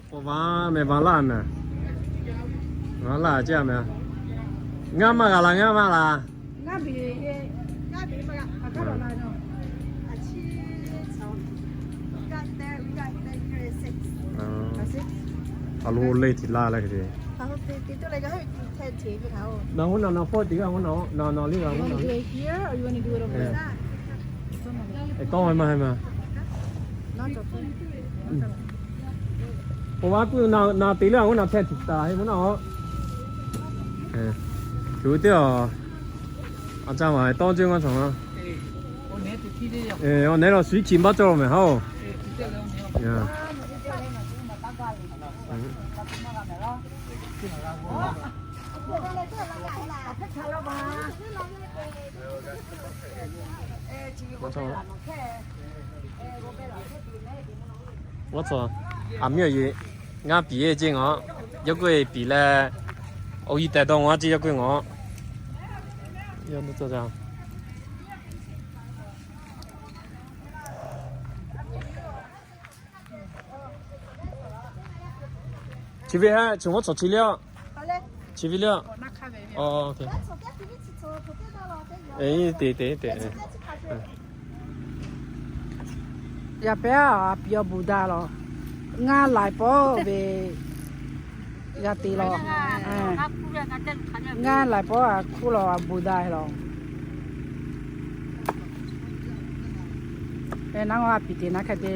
Awˬ vaˇ meh, vaˇ laˇ meh. Vaˇ laˇ ceˇ meh. Ngaˇ maˇ g'a la, ngaˇ maˇ la. A lo le tiꞈ laˇ leh hk'e te. Na hoˉ na na hpawˇ tiꞈ g'a hoˉ na na liˇ g'a hoˉ na. Tawˇ maˇ heˆ ma. Oˇ vaˇ kuˇ na te leh a hoˉ na hpehˇ tiꞈ taˍ heˆ mvuhˇ naw. Shu teˇ a, a ca ma tawˇ ceˇ ngaˇ cawˬ na. Awˬ nehˉ lawˬ shu iˉ chi maˇ cawˇ lo meh haˉ oˬ. Ngaˇ cawˬ, a miˇ awˬ yeˬ, ngaˇ piˍ e ceˇ ngaˬ, yawˇ k'oˆ e piˍ leh, awˬ yiˇ tehˬ dawˇ ngaˬ ceˇ yawˇ k'oˆ e ngaˬ. Chi ve ha, chi mvuhˇ cawˬ chi le a. Chi ve le a. Te te te. Yaꞈ pehˉ a piˍ awˬ bon daꞈ lawˬ. Ngaˇ laiˬ pawˆ ve g'a te lawˬ. Ngaˇ laiˬ pawˆ a hkuˇ lawˬ, a bon daꞈ lawˬ. Naˉ a piˍ te naˉ hk'e te.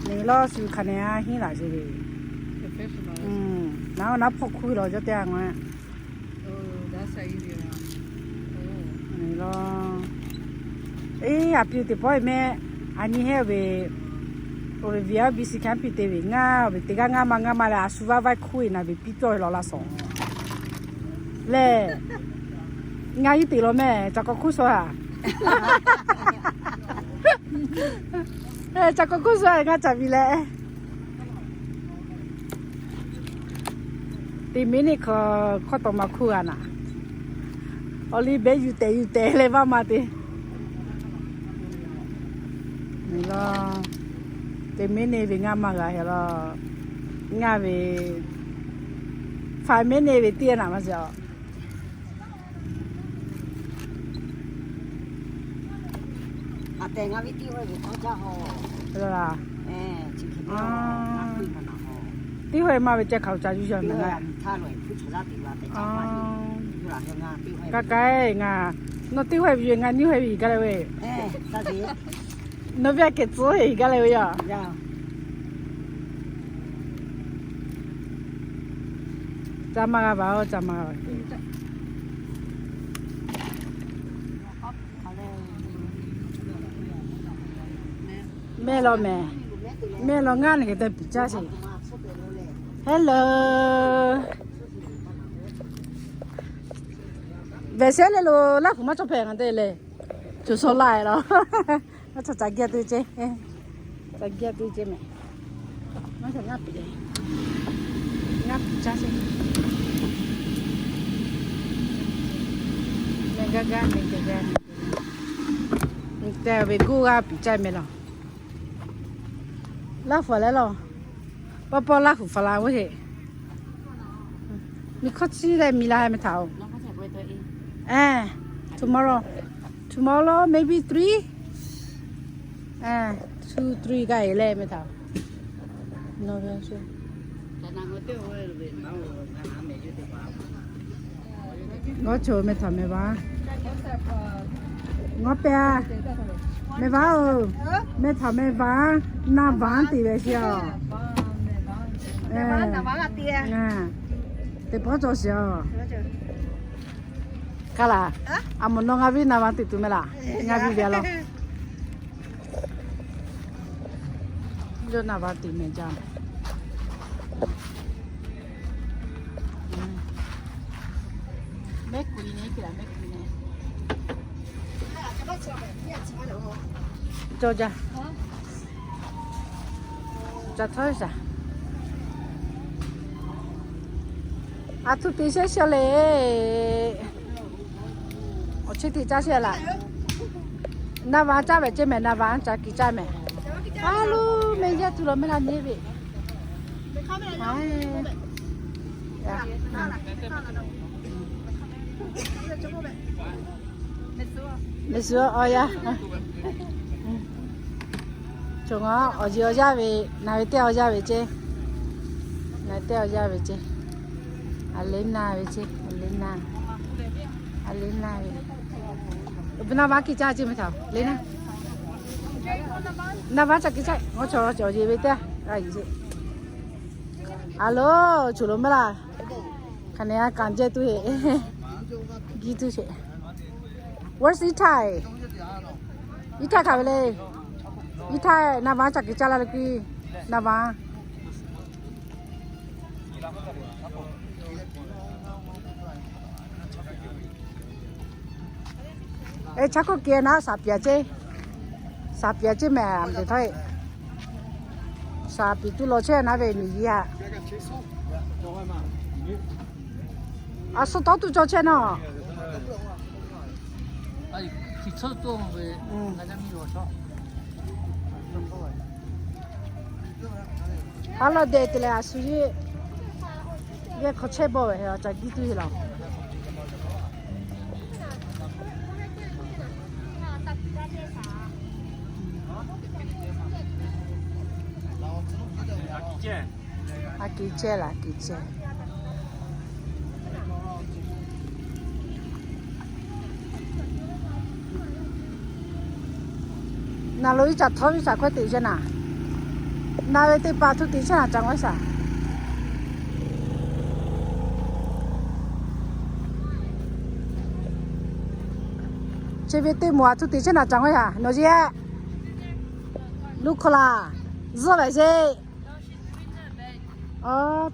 Neˬ lawˇ shu hk'aˬ nehˬ a henˉ laˬ ce ve. Naˉ naˉ hpawˇ hkuˇ lawˬ cawˇ te a ngaˬ. Eˬ, a piˍ teˇ pawˆ e meh, a nyi heˆ ve, Olivia B C kanˉ piˇ te ve ngaˇ ve teˇ g'aˇ ngaˇ ma ngaˇ ma leh a shu vaˇ vaˇ hkuˇ e na ve piˇ cawˇ ve lawˬ laˇ shawˍ. Lehˬ, ngaˇ iˉ teꞈ lawˬ meh, ca k'awꞈ hkuˇ shaw a. Ca k'awꞈ hkuˇ shaw ngaˇ ca piˇ leh. Teˇ minute hk'aw hk'awˇ tawꞈ ma hkuˇ g'a naˍ. Awˬ liˇ behˉ yuˬ tehꞈ yuˬ tehꞈ leh vaˇ ma te. Teˇ minute ve ngaˇ maˇ g'a heh law. Ngaˇ ve five minute ve teˇ naˍ maˇ shiˍ a. Teˇ hawˇ maˇ ve ceh hk'aˬ lo ca yuˬ yaˇ na. Ka ka ngaˬ, nawˬ teˇ hawˇ ve ngaˬ nyiˇ hawˇ ve gaˇ leh ve. Nawˬ ve a kehˬ tcuhˉ ve gaˇ leh ve yoˬ. Ca maˇ g'a vaˬ oˬ, ca maˇ g'a vaˬ. Mehˆ lawˬ mehˍ, mehˆ lawˬ ngaˇ nehˬ hk'e te piˍ caˇ sheˍ. Hello. Pehˬ shehˉ leh lo Laˇ huˍ maˇ cawˬ hpehꞈ ngaˬ te le. Coˬ shaw la e la. Maˇ cawˬ ca geh te ce. Ca geh te ce mehˍ. Maˇ cawˬ ngaˇ piˍ le. Ngaˇ piˍ caˇ sheˍ. Mehˬ gaˇ gaˇ mehˬ gaˇ gaˇ mehˬ. Te ve guˇ g'aˇ piˍ caˇ mehˍ laˬ. Laˇ huˍ leh laˬ. Pawˇ pawˇ Laˇ huˍ faˍ la g'uˇ heˆ. Miˬ hkawˇ chi leh miˬ la meh htaꞈ oˬ. Tomorrow, tomorrow maybe three, two three gaˇ e leh meh htaꞈ. Ngaw choˬ meh htaꞈ meh vaˉ. Ngaw pehˬ a. Meh vaˉ oˬ. Meh htaꞈ meh vaˉ. Na vaˉ te ve sheˍ a. Teˇ pawˆ cawˬ sheˍ a. Kaˇ laˬ. A moˍ nawˬ ngaˬ viˉ na vaˉ te tuˬ meh laˬ. Ngaˬ viˉ ve a laˬ. Yawˇ na vaˉ te meh jaˇ. Mehˉ kuiˬ ne, mehˉ kuiˬ ne. Cawˬ jaˇ. Ca htawˇ shaˍ. A htoꞈ te shehˉ shaw le. Awˬ chi teꞈ caˇ sheˍ laˬ. Na vaˉ caˇ ve ceˇ mehˍ, na vaˉ ca kiˬ caˇ mehˍ. A lo, meh yaˇ tuˬ law meh la nyi ve. Meh suh awˬ yaˇ. Choˬ ngaˬ awˬ yeˬ awˬ yaˇ ve, naˬ ve teˇ awˬ yaˇ ve ceˇ. Naˬ ve teˇ awˬ yaˇ ve ceˇ. A le na ve ceˇ, a le na. A le na ve. Awˬ ve na vaˉ kiˬ caˇ ceˇ meh htaꞈ le na. Na vaˉ ca kiˬ caˇ, ngaˬ chaw awˬ yeˬ ve teˇ g'aˇ. A lo, choˬ lo meh laˬ. Hk'aˬ ne a kanˍ jehˇ tuˬ heˆ. Giˇ tuˬ sheˍ. Where's Itai? Itai hk'aˬ ve le. Itai na vaˉ ca kiˬ caˇ la le kuiˬ. Na vaˉ. Eˬ, chaˇ hk'oˆ kehˬ naˉ shaˍ piˍ ceˇ. Shaˍ piˍ ceˇ mehˍ, a te htawˇ e. Shaˍ piˍ tuˬ law chehˇ naˉ ve miˬ yiˇ a. A suh tawˉ tuˬ cawˬ chehˇ nawˬ. A law deh te leh a shu yeˇ, yeˇ hk'aw chehˇ bawˆ ve a ca giˇ tuˬ heˆ laˬ. A kiˬ chehˇ laˬ, a kiˬ chehˇ. Naˬ lo iˉ caˬ htawˇ iˉ caˬ hkawehˇ teꞈ chehˇ naˍ. Naˬ ve teˇ hpaˍ htoꞈ teꞈ chehˇ naˍ ca ngaw shaˍ. Chi ve teˇ moˍ a htoꞈ teꞈ chehˇ naˍ ca ngaw shaˍ. Nawˬ yeˇ, luˇ hkawˇ laˬ, zuhˆ ve sheˍ.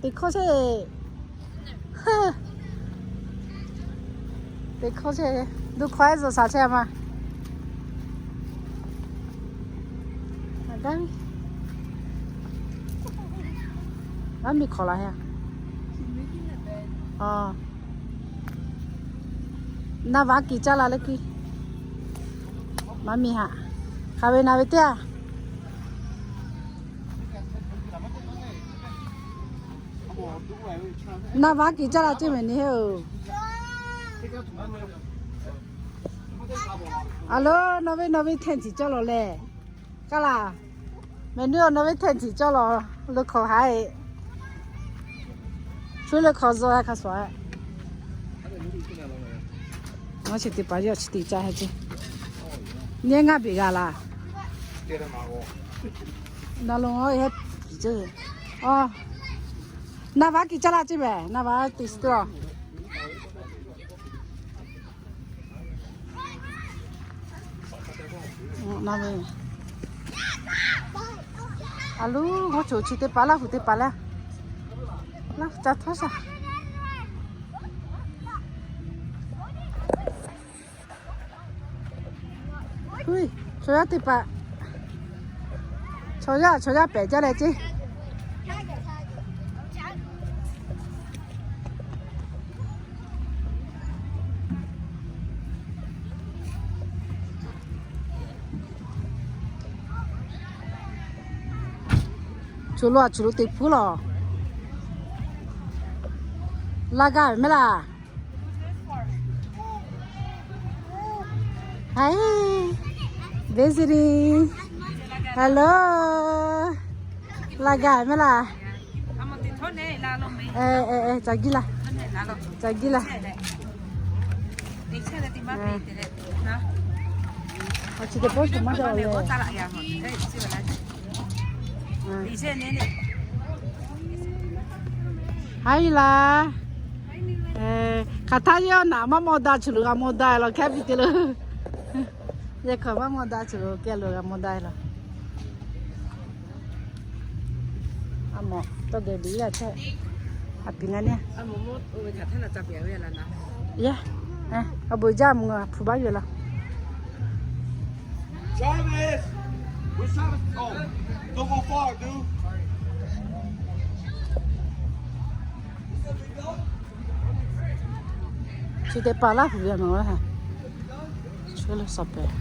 Teˇ hkawˇ sheˍ. Teˇ hkawˇ sheˍ. Luˇ hkawˇ ehˉ zuhˆ shaˍ chehˇ ma. Aˬ miˇ hkawꞈ laˬ heˆ. Na vaˉ kiˬ caˇ la le kuiˬ. Maˇ miˇ haꞈ. Hk'aˬ ve na ve teˇ a. Na vaˉ kiˬ caˇ la ceˇ mehˍ ni heˆ oˬ. A lo, nawˬ ve nawˬ ve hteˇ ciˍ cawˇ lawˬ lehˬ. Kaˇ laˬ. Mehˍ nu nawˬ ve hteˇ ciˍ cawˇ lawˬ. Lo hkawꞈ haˉ e. Shu lo hkawꞈ zuhˆ a hk'a shuˍ a. Ngaˬ chi teˇ hpaˍ yawˇ chi teˇ caˇ ha ceˇ. Nyi ngaˇ beˬ g'a laˬ. Na lo ngaˬ e ha piˍ ceˇ. Na vaˉ kiˬ caˇ la ceˇ mehˍ, na vaˉ teˇ suhˍ. A lo, ngaˬ choˬ chi teˇ hpaˍ Laˇ huˍ teˇ hpaˍ leh, Laˇ huˍ ca htawˇ shaˍ. Chaw yaˇ teˇ hpaˍ, chaw yaˇ chaw yaˇ pehꞈ jaˇ leh ceˇ. Choˬ lo a choˬ lo te hpuˉ laˬ. Laˇ gaˇ ve mehˉ laˇ. Hi, visiting. Hello. Laˇ gaˇ ve mehˉ laˇ. Ca giˇ laˇ. Ca giˇ laˇ. Chi teˇ pawˆ tuˬ maˇ jaˇ le. Haˉ laˇ. Hk'aˬ htaˇ yawˇ naꞈ maˇ maw daꞈ, chi lo g'a maw daꞈ law hkehˉ piˇ te le. Yehˬ hk'aˬ maˇ maw daꞈ, chi lo kehˉ lo g'a maw daꞈ law. A mawˬ tawˇ geh biˬ yaˇ chehˇ. A piˍ ngaˬ neˇ. Yaˇ, a bon jaˇ mvuh hpu baˆ yoˬ laˇ. Chi teˇ hpaˍ laˇ hpu ve a nawˬ laˇ ha. Chi lo suhˍ pehˍ.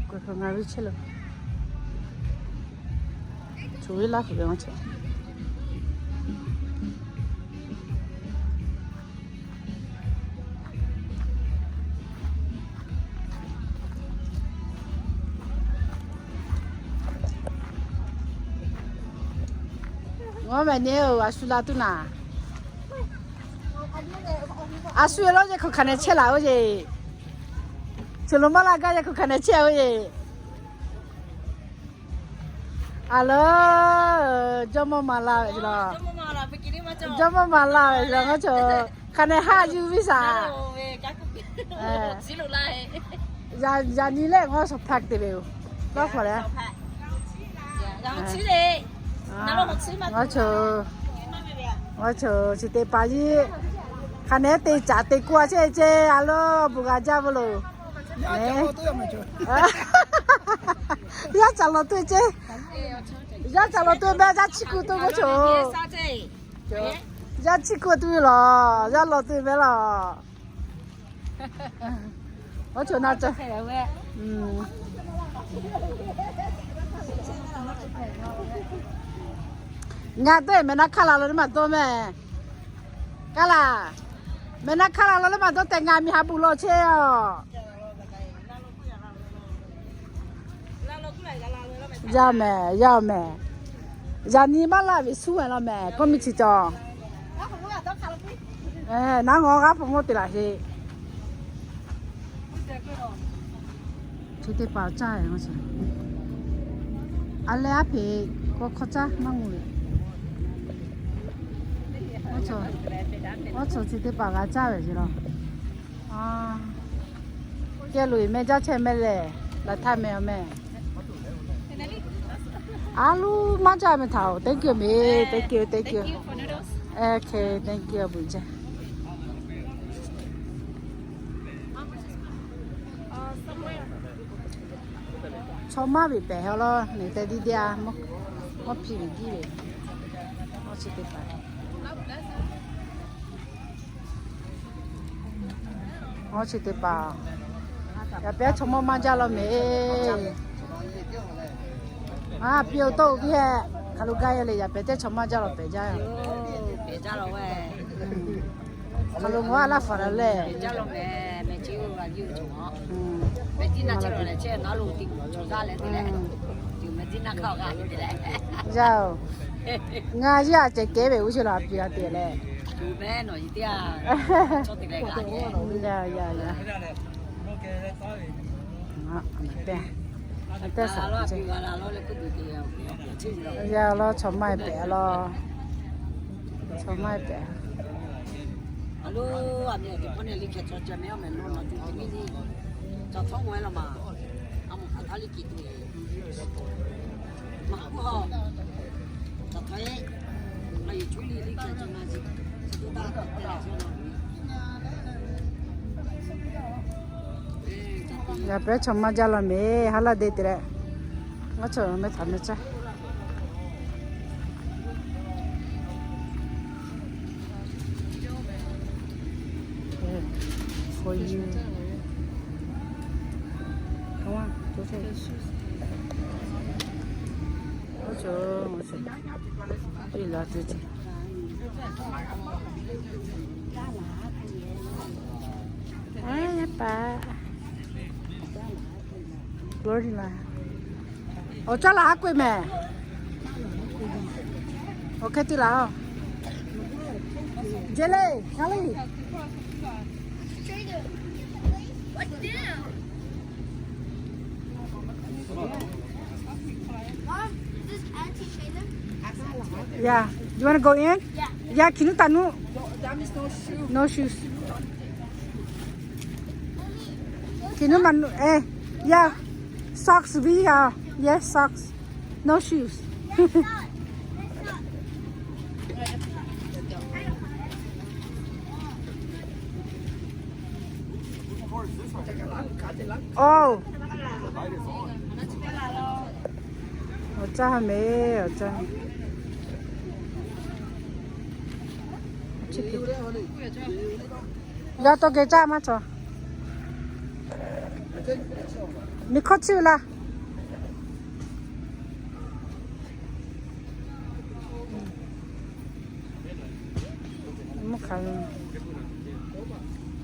K'oˆ k'o ngaˬ ve chehˇ lo, choˬ ve laˇ hpu ve a chaw. Ngaˬ mehˍ neˇ oˬ, a shu la tuˬ naˍ. A shu ve lawˇ yehˬ hk'aw hkanˍ neh chehˇ laˬ oˇ yeˬ. Chi lo maˇ laˇ gaˇ yehˬ hk'aw hkanˍ neh chehˇ oˇ yeˬ. A lawˬ, jawˇmawˇ ma la ve laˬ. Jawˇmawˇ ma la ve laˬ ngaˬ chaw. Hkanˍ neh haˆ yuˬ viˉ shaˍ. Yaꞈ nyi lehˬ ngaˬ suhˍ hpaˇ te ve yoˬ. Lawˇ hk'aw leh, ngaˬ chaw, ngaˬ chaw chi teˇ hpaˍ yiˇ hkanˍ neh te caˍ te k'oˆ a chehˇ ceh, a lawˬ bon g'a jaˇ ve loˬ. Yaˇ caˍ lawˬ tuˬ ceh. Yaˇ caˍ lawˬ tuˬ mehˆ, yaˇ chiˇ kuˬ tuˬ ngaˬ chaw. Yaˇ chiˇ kuˬ tuˬ ve laˬ, yaˇ lawˬ tuˬ mehˆ laˬ. Ngaˬ chaw na ca. Ngaˬ dawˇ mehˍ naˆ hkaˇ la law le maˇ dawˇ mehˍ. Kaˇ laˬ, mehˍ naˆ hkaˇ la law le maˇ dawˇ tehꞈ ngaˬ miˬ ha bvuhꞈ law chehˇ a. Yaˇ mehˍ, yaˇ mehˍ. Yaꞈ nyi maˇ laˇ ve suhˉ mehˍ law mehˍ, kawˇ miˇ chi cawˬ. Naˉ ngawˬ g'aˇ hpu mawˇ te laˬ sheˍ. Chi teˇ hpaˍ caˇ ve, a leh aˉ hpeꞈ k'aw hk'aw caˇ maˇ mvuh ve. Awˬ cawˬ chi teˇ hpaˍ g'a caˇ ve ce laˬ. Kehˬ loꞈ e meh jaˇ chehˇ meh lehˬ, laˬ htaˇ meh a meh. A loˉ maˇ jaˇ meh htaꞈ oˬ. Thank you meh, thank you, thank you. Okay, thank you, a bvuhꞈ jaˇ. Chaw maˇ ve pehˬ ha lawˇ, neˬ teh diˇ diˇ a, mawˇ hpiˇ ve jiˇ ve, mawˇ chi teˇ hpaˍ. Awˬ chi teˇ hpaˍ, yaꞈ pehˉ chaw mawˇ maˇ jaˇ law mehˍ. A, piˇ-oˬ tawˇ-oˬ piˇ hehꞈ, hk'aˬ lo gaˇ yehˬ le, yaꞈ pehˉ teˇ chaw maˇ jaˇ law pehꞈ jaˇ. Hk'aˬ lo ngaˬ a laˇ faˍ la lehˬ. Yaˇ-oˬ, ngaˬ yaˇ a ceh kehˉ ve g'uˇ suhˍ la piˇ la te leh. Yaˇ, yaˇ, yaˇ. Yaˇ lawˇ chaw maˇ e pehꞈ lawˇ. Chaw maˇ e pehꞈ. Lo, a miˬ awˬ teˇ hpawˇ neˇ liˇ hkeh chaw ca meh awˬ meh lo naˬ tuˬ teˇ miˇ liˇ, ca htawˇ maw e laˇ maˬ. A moˍ hk'aˬ htaˇ liˇ kiˬ tuˬ e, maˬ kuˉ ha, ca htawˇ e, a yehˬ cuˉ liˇ liˇ hkeh ca maˇ ziˍ, chi to taˇ te la chaw naˬ. Yaꞈ pehˉ chaw maˇ jaˇ la meh, ha laˇ de te leh, ngaˇ chaw meh htaꞈ meh caˇ. Awˬ caˇ laˬ haˉ k'oˆ e meh. Awˬ hk'e te laˬ. Jele, Charlie. Yeah, you wanna go in? Yeah, hkiˬ nuˇ taˍ nuˇ. No shoes. Hkiˬ nuˇ maˇ nuˇ, eh, yeah, socks ve a, yes, socks, no shoes. Oh. Awˬ caˇ ha meh, awˬ caˇ. Yaˇ tawˇ geh caˇ maˇ cawˬ. Miˬ hkawˇ chiˇ ve laˇ.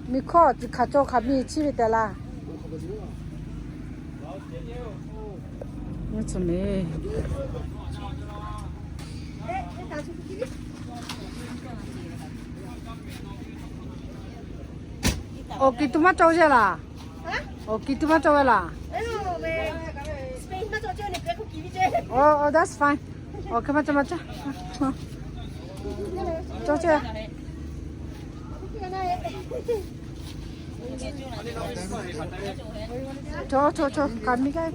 Miˬ hkawˇ hk'aˬ cawˬ hk'aˬ miˬ chiˇ ve tehꞈ laˇ. Awˬ kiˬ tuˬ maˇ cawˬ ve laˬ. Awˬ kiˬ tuˬ maˇ cawˬ ve laˬ. Oh, oh, that's fine. Awˬ hk'e maˇ cawˬ, maˇ cawˬ. Cawˬ chehˇ. Cawˬ, cawˬ, cawˬ. Kaꞈ miˬ gaˇ.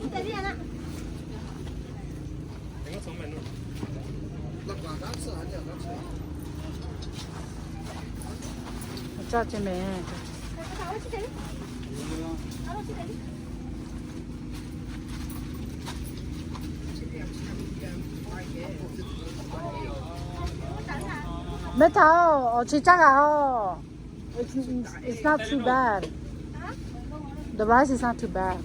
Awˬ caˇ ceh meh. Mehˉ htaˇ, awˬ chi caˇ g'a oˬ. It's, it's not too bad. The rice is not too bad.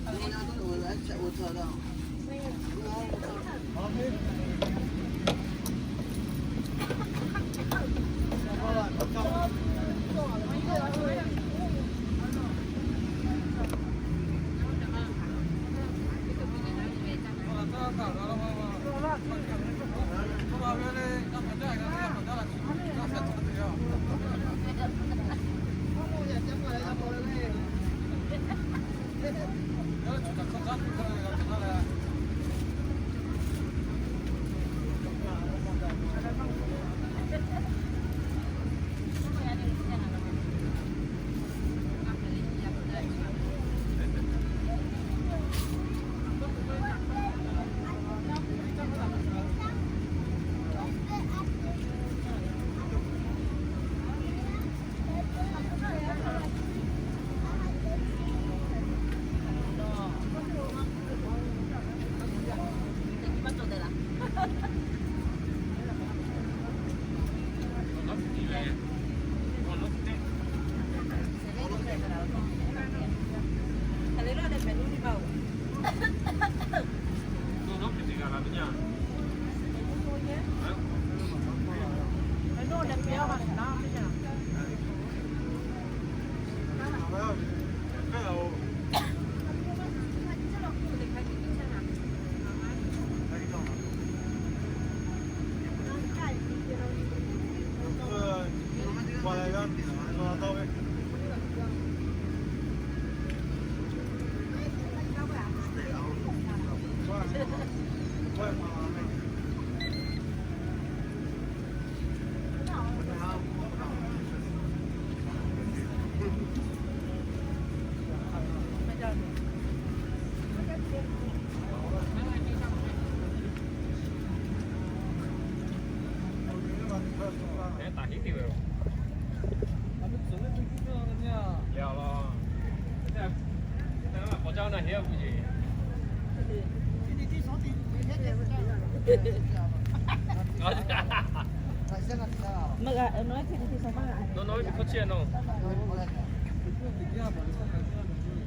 No, no, because you know.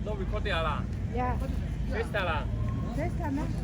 No recording à lā? Yeah. FaceTime à lā? FaceTime.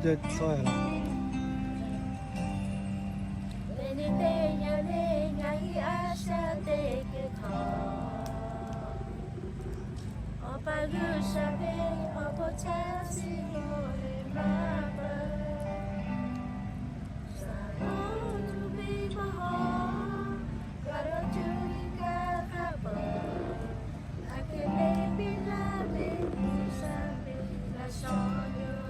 Teˇ nyi teˇ nyi le ngaˬ hui a shaꞈ teꞈ kuiˬ htaꞈ, Awˬ pa G'uiˬsha ve awˬ bon chaˇ chi mawˬ ve maˇ pa, shaˍ lo tuˬ ve maˇ hawˬ, kaˬ lo tuˬ ve kaꞈ hk'a peuˬ, aˬ hk'e le piˇ laˇ ve G'uiˬsha ve laꞈ shawnˍ yoˬ.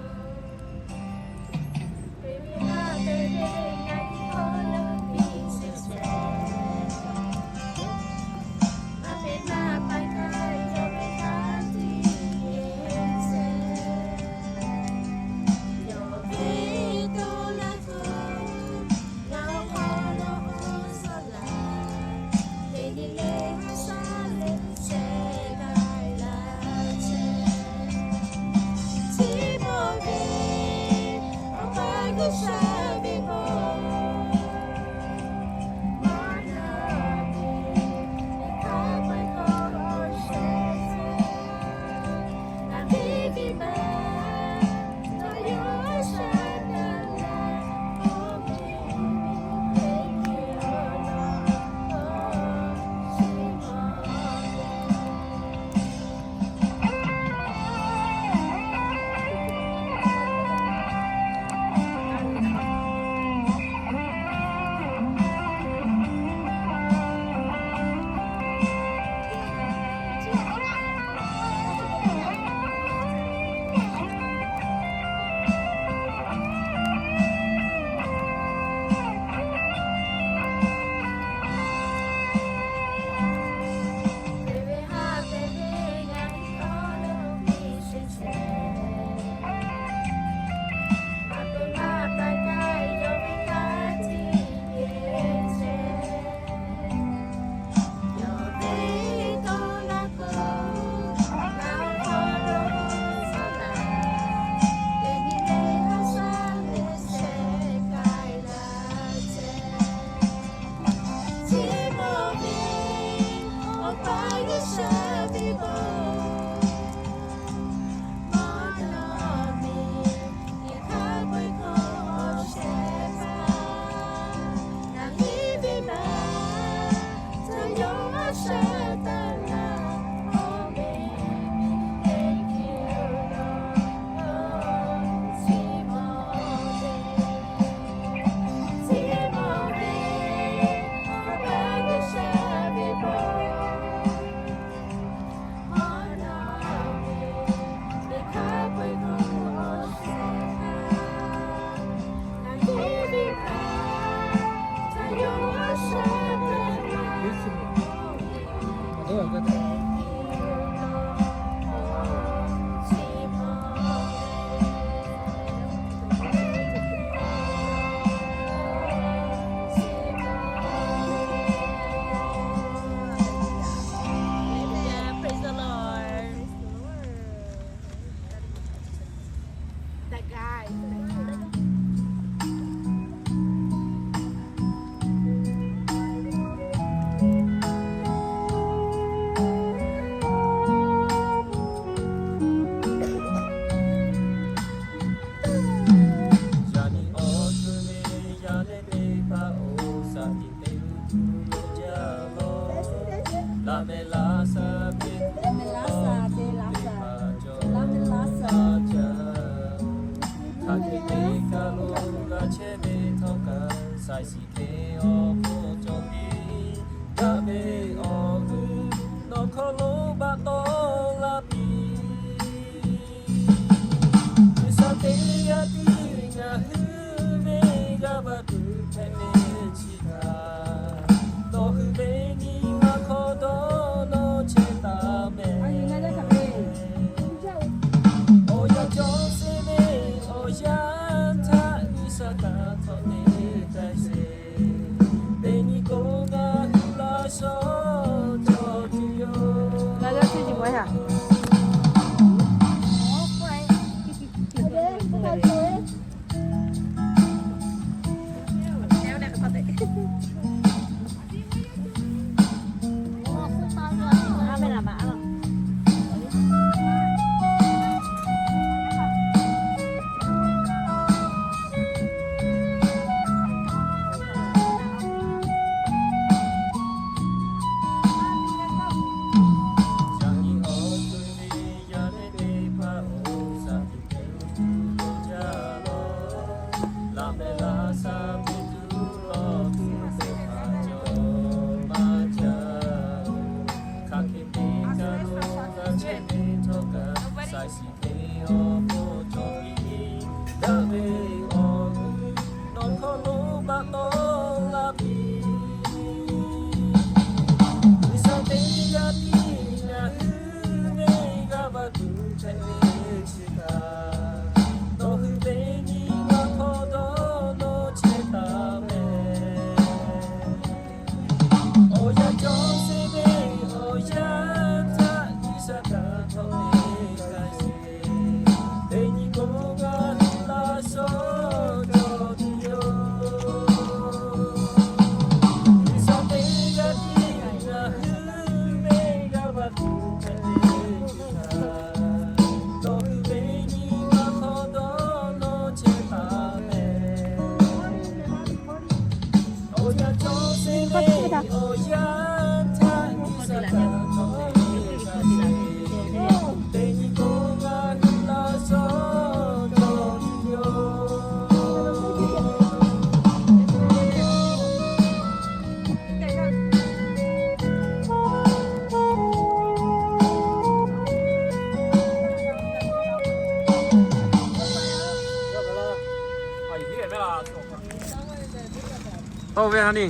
Tawˇ ve ha ni.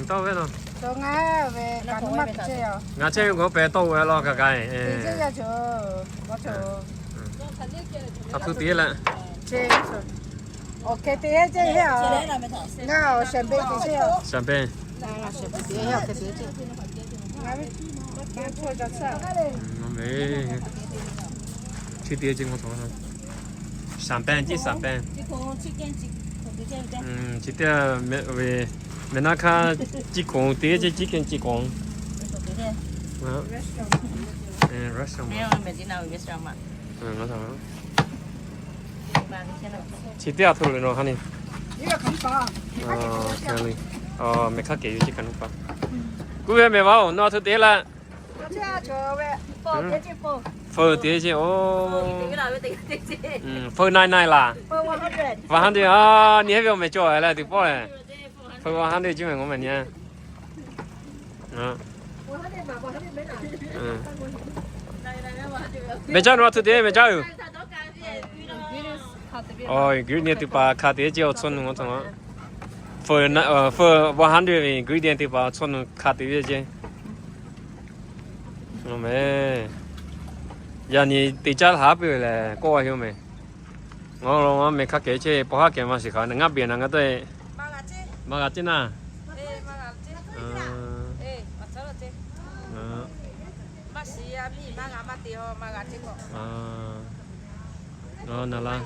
Tawˇ ve na. Ngaˬ chehˇ ve k'o pehˬ tawˇ ve law kaꞈ kaꞈ. Aˬ htoꞈ te leh. Awˬ hk'e te chehˇ ve a. Ngaˬ awˬ champagne te chehˇ a. Champagne. Chi teˇ ceuˬ champagne, chi champagne. Chi teˇ ve, mehˬ naˆ hkanˇ chi k'oˍ te ce, chi k'oˍ, chi k'oˍ. Chi teˇ a htoꞈ le nawˬ ha ni. Mehˬ hk'a kehˬ yoˬ ce kaꞈ nu pa. Kuˇ ve mehˬ vaˇ oˬ, nawˬ htoꞈ te laˇ. Feu te ce oˬ. Feu nine nine laˬ. Five hundred a, ni heˆ ve awˬ mehˬ cawˬ leh teˇ pawˆ leh. Feu one hundred ce mehˬ ngaw mehˬ ni a. Mehˬ caˇ nawˬ htoꞈ te mehˬ caˇ oˬ. Ingredient teˇ hpaˍ hkanˍ te ce awˬ tcuhˇ nu ngaˬ htaꞈ. Feu, feu one hundred ve ingredient teˇ hpaˍ awˬ tcuhˇ nu hkanˍ te ve ce. Mehˬ. Yaꞈ nyi te caˇ haˉ peuˬ lehˬ kawˆ a heˆ mehˬ. Ngaˬ lo mehˬ hk'a kehˬ chehˇ, paw haˉ kehˬ maˇ shiˍ hk'aˬ, ngaˬ biˬ na ngaˬ taˇ maˇ g'a ceˇ naˇ. Naˬ laˇ.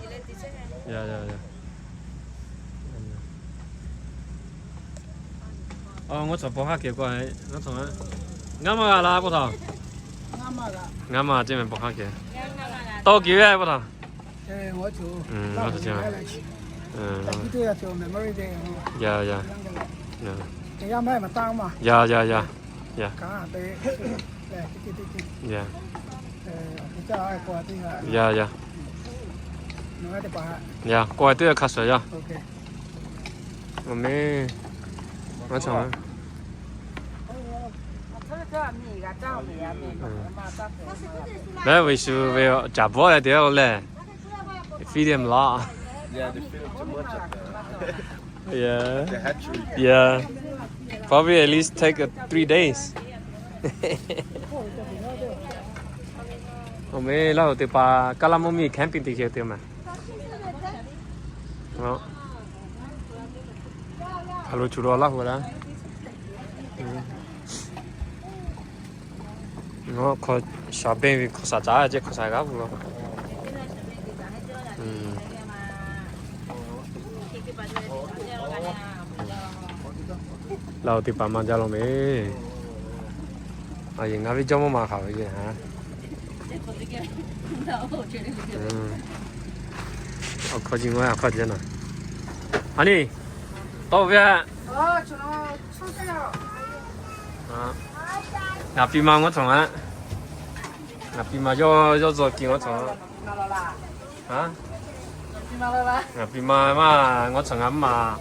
Ngaˬ cawˬ paw haˉ kehˬ k'o, ngaˬ maˇ g'a la pa taw. Ngaˬ maˇ ceˇ mehˬ paw haˉ kehˬ. Tawˇ kiˬ ve pa taw. Yaˇ yaˇ. Yaˇ yaˇ yaˇ. Yaˇ. Yaˇ yaˇ. Yaˇ k'awꞈ teˇ g'aˇ hk'a shuˍ yaˇ. Awˬ mehˬ. Ngaˬ cawˬ. Mehˬ ve shu ve caˍ bvuhˆ leh te leh. Feed them a lot. Yeah. Yeah. Probably at least take a three days. Awˬ mehˬ laˇ hoꞈ teˇ hpaˍ kaˇ laˇ mvuhˇ miˬ camping te chehˇ te mehˬ. A lo chu lo laˇ hoꞈ laˇ. Hk'aw shaˍ benˇ ve hk'aw shaˍ caˉ ce hk'aw shaˍ g'aˇ pu lo. Laˇ hoꞈ teˇ hpaˍ maˇ jaˇ law mehˬ. A yehˬ ngaˬ ve jawˇ mawˇ ma hk'aˬ ve yehˬ ha. Awˬ hkawˇ ji ngaˬ awˬ hkawˇ ji naˬ. A ni, tawˇ ve. Ngaˬ pi ma ngaw cawˬ a. Ngaˬ pi ma yawˇ yawˇ zuhꞈ kiˬ ngaw cawˬ a. Ngaˬ pi ma maˇ ngaw cawˬ ngaˬ maˇ.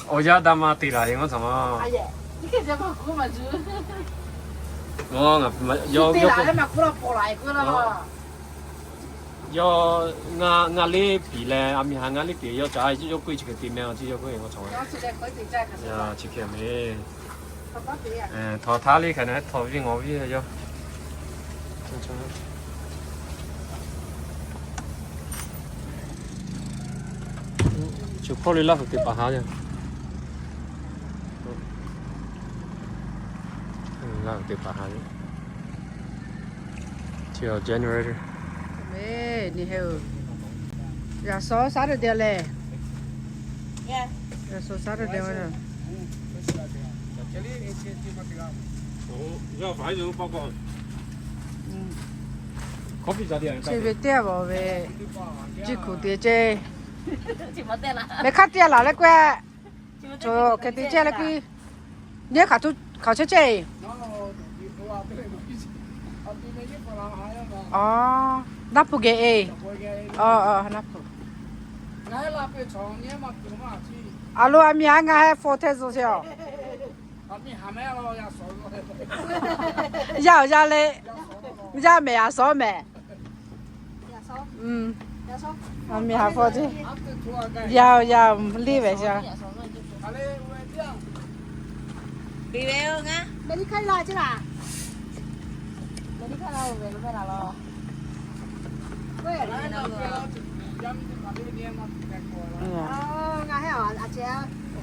Awˬ yanˇ daꞈ ma te laˬ ve ngaw cawˬ a. Ngaˬ pi ma yawˇ yawˇ k'o, Yawˇ ngaˇ, ngaˇ liˇ piˍ leh, a miˬ haˍ ngaˇ liˇ piˍ yawˇ ca yawˇ k'oˆ ve chi hk'e te meh, chi yawˇ k'oˆ ve k'o chaw. Chi hk'e meh. Htawnˍ htaˇ liˇ hk'e na htawnˍ ve ngawˬ ve yawˇ. Chi hpawˇ liˇ laˇ hu te paˍ ha yaˇ. Laˇ hu te paˍ ha yaˇ. Chi generator. Yaꞈ shaw Saturday leh. Yaꞈ shaw Saturday. Chi ve teˇ a bawˬ ve, jiˇ kuˬ te ceˇ. Meh hk'aˇ teˇ a laˬ leh k'oˆ-e. Chaw hk'e te ceˇ leh k'oˆ-e. Nyi hk'aˬ tuˬ hk'aˬ chehˇ ceˇ. Aˬ, naˆ hpu geh e. Aˬ, naˆ hpu. A lo, a miˬ haˍ ngaˬ heh hpawˇ hteˇ zuhꞈ sheˍ-oˬ. Yaˇ-oˬ, yaˇ leh, yaˇ mehˍ, yaꞈ shaw mehˍ. A miˬ haˍ hpawˇ ceˇ. Yaˇ-oˬ, yaˇ liˇ ve shaˍ.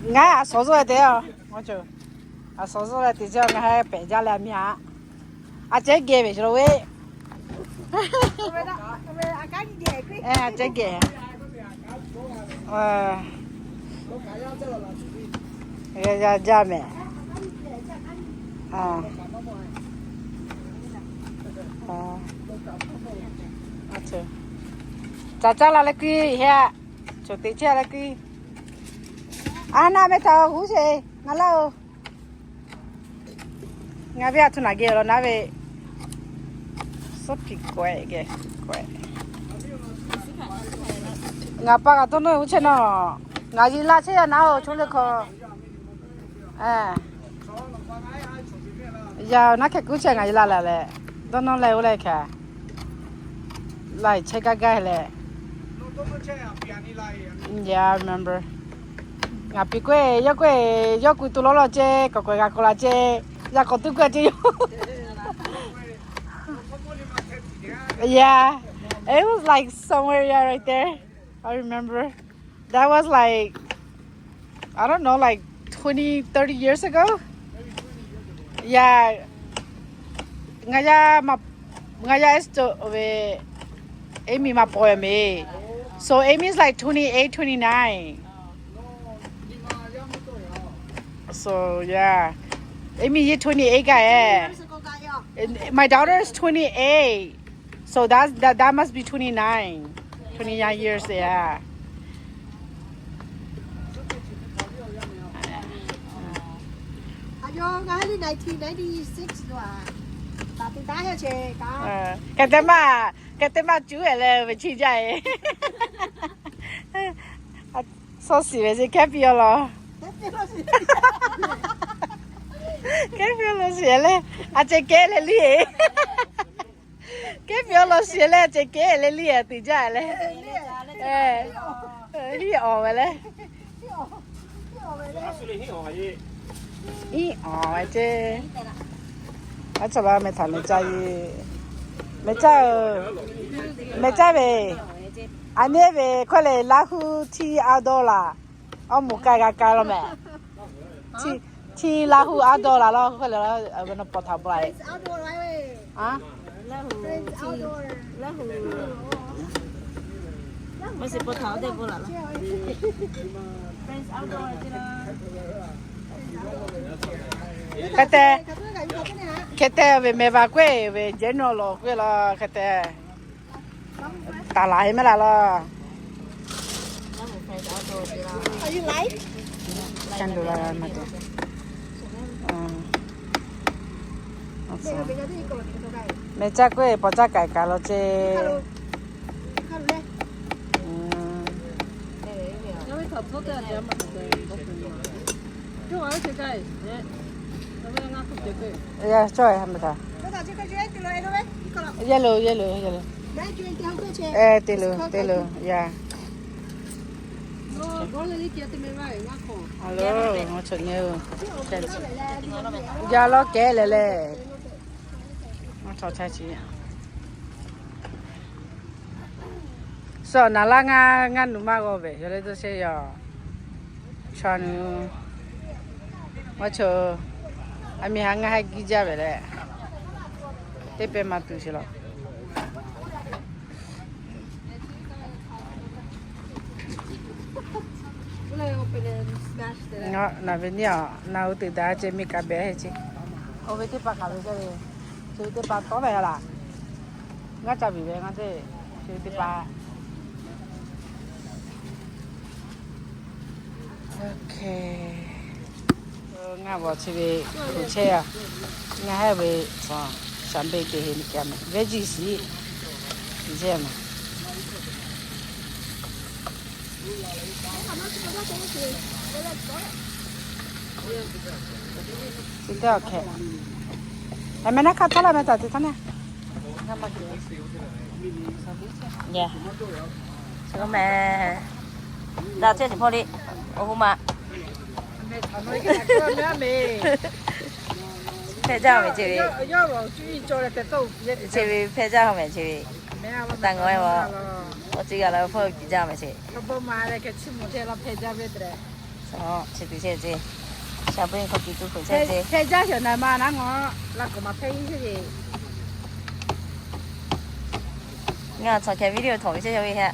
Ngaˬ aˬ shaw zuhꞈ ve teˇ-oˬ. Aˬ shaw zuhꞈ ve teˇ caˇ ngaˬ heh pehꞈ jaˇ leh a miˬ haˍ. A ceh geh ve shaˍ lo ve. A ceh geh. Jaˇ mehˍ. Caˬ caˇ la leh k'oˆ-e, heh, choˬ teꞈ chehˇ leh k'oˆ-e. A naˆ meh htaꞈ huˉ sheˍ, ngaˬ laˇ-oˬ. Ngaˬ ve a htoꞈ naˬ geh law naˉ ve, suhˉ piˍ k'awehꞈ geh k'awehꞈ. Ngaˬ pa kaꞈ dawˇ nawˇ uˉ chehˇ nawˬ, ngaˬ yi laˇ chehˇ yaˇ naˉ-oˬ, choˉ leh hkawˇ. Yaˇ naˉ hk'e kuˉ chehˇ ngaˬ yi laˇ leh leh, dawˇ nawˇ leh oˇ leh hkeh. Laˇ chehˇ gaˇ gaˇ leh. Yeah, I remember. Ngaˬ piˍ k'oˆ-e, yawˇ k'oˆ-e, yawˇ kuiˬ to lawˇ lawˇ ceh, kawꞈ kawꞈ g'a k'awꞈ la ceh, yaˇ k'awꞈ tuˉ k'oˆ ceh yoˬ. Yeah, it was like somewhere, yeah, right there. I remember. That was like, I don't know, like twenty, thirty years ago. Yeah. Ngaˬ yaˇ ma, ngaˬ yaˇ Esther ve, Amy ma paw meh. So Amy's like twenty-eight, twenty-nine. So yeah, Amy yehˬ twenty-eight kaꞈ eh. And my daughter is twenty-eight. So that's, that, that must be twenty-nine. Twenty-nine years, yeah. Hk'e te maˇ, hk'e te maˇ cuˉ e leh ve chi jaˇ e. Shaw shiˍ ve ce kehˉ piˇ-oˆ law. Kehˉ piˇ-oˆ law shiˍ leh, a ceh kehˉ leh liˇ e. Kehˉ piˇ-oˆ law shiˍ leh, a ceh kehˉ leh liˇ e, teˇ jaˇ leh. Hiˉ awˬ ve leh. Hiˉ awˬ ve ceˇ. A cawˬ la meh htaꞈ meh caˇ e. Meh caˇ, meh caˇ ve. A nehˉ ve hkawˇ leh Laˇ huˉ htiˇ aˉ dawˇ laˬ. Awˬ moˍ k'ai g'a k'ai law meh. Htiˇ Laˇ huˉ aˉ dawˇ laˬ law hkawˇ leh, a ve nawˬ paw htaꞈ bon la e. Hk'e te, hk'e te ve meh va k'oˆ ve general lawˬ k'oˆ law hk'e te. Taˍ laˬ heˆ maˇ laˬ law. Meh caˇ k'oˆ-e, paw caˇ k'ai kaꞈ law ceˇ. Yaˇ cawˇ e ha meh htaꞈ. Yellow, yellow, yellow. Te lo, te lo, ya. Alo, ngaˬ chaw nyi, ya lawˇ kehˉ leh leh, ngaˬ chaw ca chi. Suhˍ naˍ laˇ ngaˇ, ngaˇ nuˬ maˇ g'aw ve, yawˇ leh dawˇ shehˇ yaˬ. Chaw nu, ngaˬ chaw, a miˬ haꞈ ngaˇ haꞈ giˇ jaˇ ve leh, teˇ pehˇ maˇ tuˬ sheˍ law. Ngaˬ ve nyi a, naˬ hui teˇ daꞈ ceh miˬ kaꞈ behˬ he ce. Oˇ ve teˇ hpaˍ kaꞈ ve ce, chi ve teˇ hpaˍ tawˉ ve laˬ. Ngaˇ ca biˬ ve ngaˇ te, chi ve teˇ hpaˍ. Ngaˇ ve chi ve hpu chehˇ a, ngaˇ haˉ ve, shaˍ beˆ te he ni kaꞈ mehˍ, veggie shiˍ, chi chehˇ mehˍ. Chi teˇ awˬ hkeh, a mehˍ naˆ hk'aˇ htawˇ laˇ mehˍ taˍ te htawˇ naˆ. Mehˍ, daꞈ chehˇ chi hpawˇ le, awˬ hu ma. Hpehˇ jaˇ mehˍ chi ve, chi ve hpehˇ jaˇ mehˍ chi ve. Taˇ ngawˬ-e a, awˬ ceuˬ g'a la hpawˇ piˍ jaˇ mehˍ chi. Chi teˇ chehˇ ce, shaˍ beˆ hk'aw kiˬ tuˬ hpeuꞈ chehˇ ce. Hpehˇ jaˇ shaˍ naˍ ma naˉ ngawˬ, laꞈ k'awꞈ maˍ hpehˇ iˉ chehˇ ve. Ngaˬ chaw hkeh video htawꞈ ve chehˇ yaw ve hehꞈ.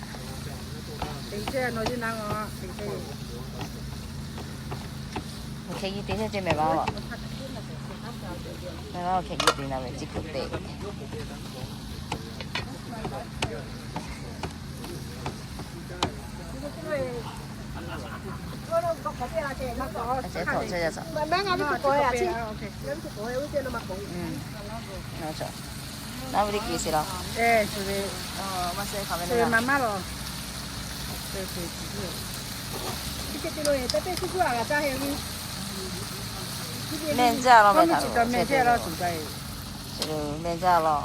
Hkeh yi te chehˇ ce mehˍ ma a. Mehˍ ma hkeh yi te naˍ ve chi kuˬ te. Naˉ ve teˇ kuiˬ sheˍ law. Mehˆ jaˇ law mehˍ htaꞈ, mehˆ jaˇ law.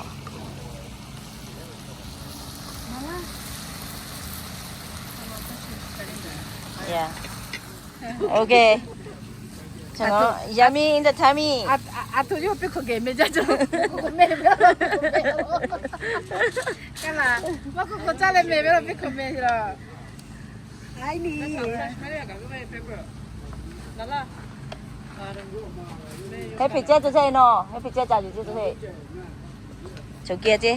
Yummy in the tummy. A htoꞈ yawˇ piˇ hk'awꞈ geh meh jaˇ cawˬ. Meh ve, maˇ k'oˆ k'o caˇ leh meh ve laˇ piˇ hk'awꞈ meh laˇ. Heh hpiˍ cehˇ cawˬ chehˇ e nawˬ, heh hpiˍ cehˇ ca yuˬ cehˇ cawˬ heh. Choˬ kiˬ ce.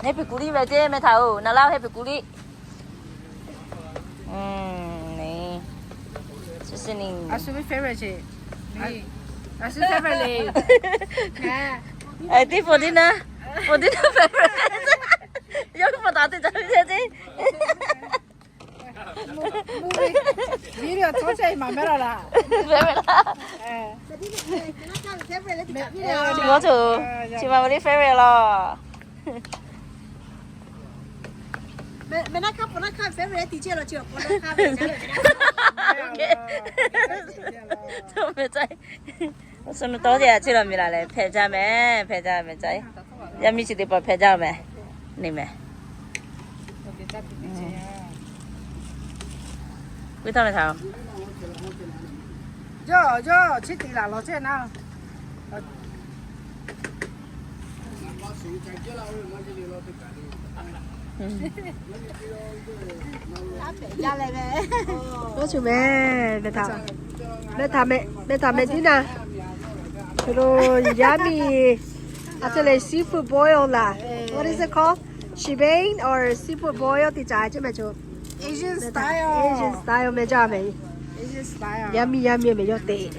Heh hpiˍ kuˬ liˇ ve ce meh htaꞈ oˬ, naˍ laˇ heh hpiˍ kuˬ liˇ. Ni, a shu ve favorite ce. A shu favorite le. Tiˉ for dinner, for dinner favorite. Yawˇ hui hpaw taˍ teˇ caˬ ve ce. Video tawˇ chehˇ maˍ mehˍ laˇ laˇ. Favorite laˇ. Chi ma cawˬ, chi ma ve liˇ favorite law. Suh nu tawˇ te a chi law miˬ laˬ leh hpehꞈ jaˇ mehˍ, hpehꞈ jaˇ mehˍ ca. Yaˇ miˇ chi teˇ hpaˍ hpehꞈ jaˇ mehˍ. Ni mehˍ. K'oˆ taˇ mehˍ htaꞈ. Yawˇ yawˇ chi teꞈ laˬ law chehˇ naˉ. Oˇ shu mehˍ, mehˍ htaꞈ, mehˍ htaꞈ mehˍ tiˉ naˉ. Yummy. Actually, seafood boil laˬ. What is it called? Shebang or seafood boil teˇ caˬ ce mehˍ co. Asian style mehˍ jaˇ mehˍ. Yummy, yummy mehˍ yawˇ teꞈ.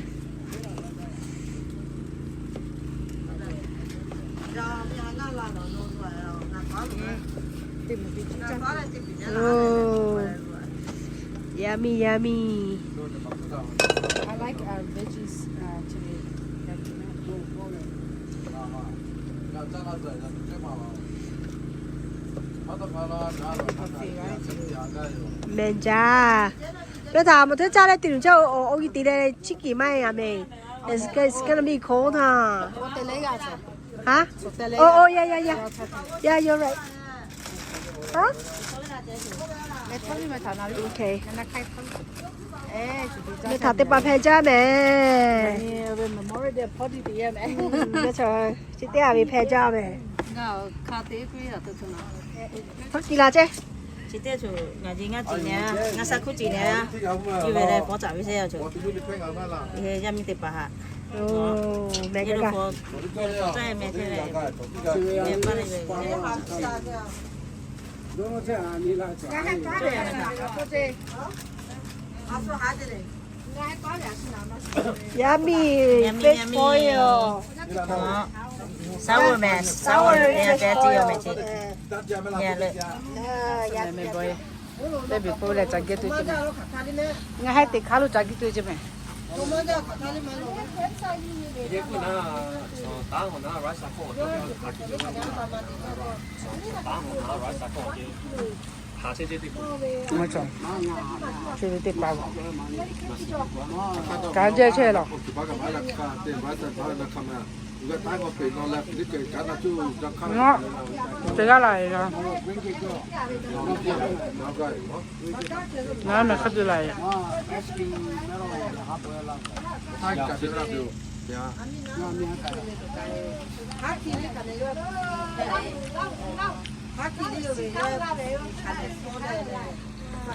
Yummy, yummy. Mehˍ jaˇ. Mehˍ htaꞈ mawˬ hteˇ caˇ leh te nuˬ chehˇ, awˬ g'uˇ te leh chicken maˇ heˆ a mehˍ. It's gonna be cold, huh? Hah? Oh, oh, yeah, yeah, yeah. Yeah, you're right. Hah? Okay. Meh htaꞈ teˇ hpaˍ hpeh jaˇ meh. Chi teˇ g'aˇ ve hpeh jaˇ meh. Hk'a kiˬ laˬ ceˇ. Chi teˇ g'aˇ ngaˬ ji ngaˇ ciˍ neh, ngaˇ shaˉ hkuˇ ciˍ neh, yuˬ ve leh pawˇ caꞈ ve sehˉ yoˬ. Yaˇ miˇ teˇ hpaˍ haꞈ. Meh g'a g'a. Yaˇ miˇ, fish ball yoˬ. Sour meh, sour fish ball yoˬ. Teˇ biˬ k'oˆ leh ca geh tuˬ ceˇ meh. Ngaˬ hui teˇ hk'aˇ lo ca geh tuˬ ceˇ meh. Chi teˇ hpaˍ kaꞈ jehˇ chehˇ laˬ. Teˇ g'aˇ laˬ e, ngaˬ meh hk'a dui laˬ e.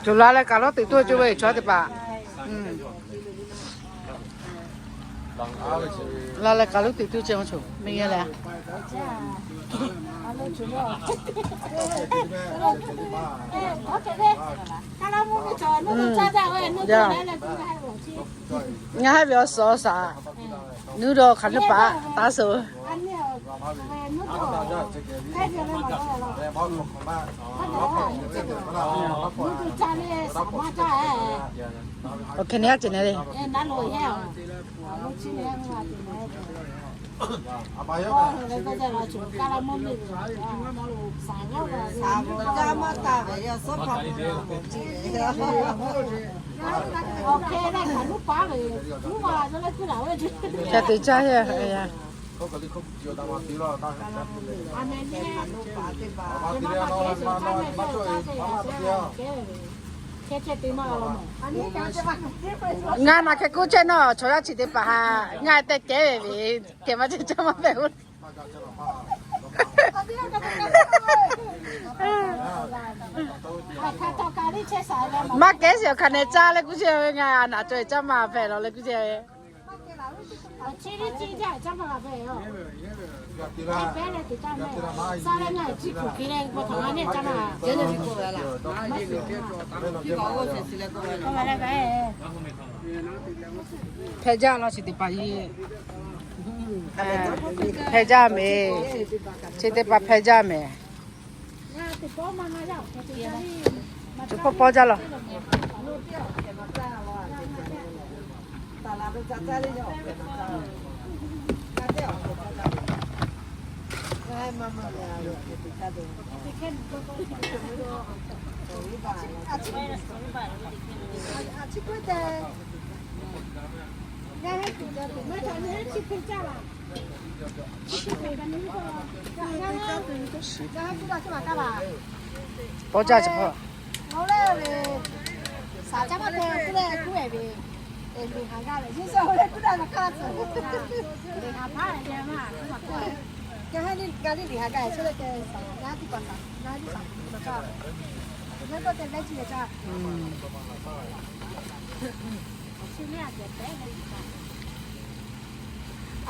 Cawˬ la leh kaꞈ lawˉ teꞈ tuˇ cawˬ ve chaw teˇ hpaˍ. La leh kaꞈ lawˉ teꞈ tuˇ cawˬ ve chaw meh g'a leh. Ngaˬ hui ve awˬ suhˍ awˬ shaˍ nuˇ dawˇ hk'aˬ nuˇ paˍ taˇ suh. Awˬ hk'e neh a ceˬ neh le. Ca te caˇ he. Ngaˬ naˬ hk'e k'oˆ chehˇ nawˬ, chaw yaˇ chi teˇ hpaˍ haꞈ ngaˬ tehꞈ kehˉ ve ve, kehˬ maˇ ceh caˇ maˇ hpehꞈ. Maˇ kehˉ shiˍ awˬ hk'aˬ neh caˇ leh kuˇ chehˇ ve, ngaˬ naˬ cawˬ caˇ maˇ hpehꞈ lawˬ leh kuˇ chehˇ ve. Hpehˇ jaˇ law chi teˇ hpaˍ yeˬ. Hpehˇ jaˇ meh. Chi teˇ hpaˍ hpehˇ jaˇ meh. Chi hpawˇ pawˇ jaˇ law. Pawˇ jaˇ chi hpawˇ.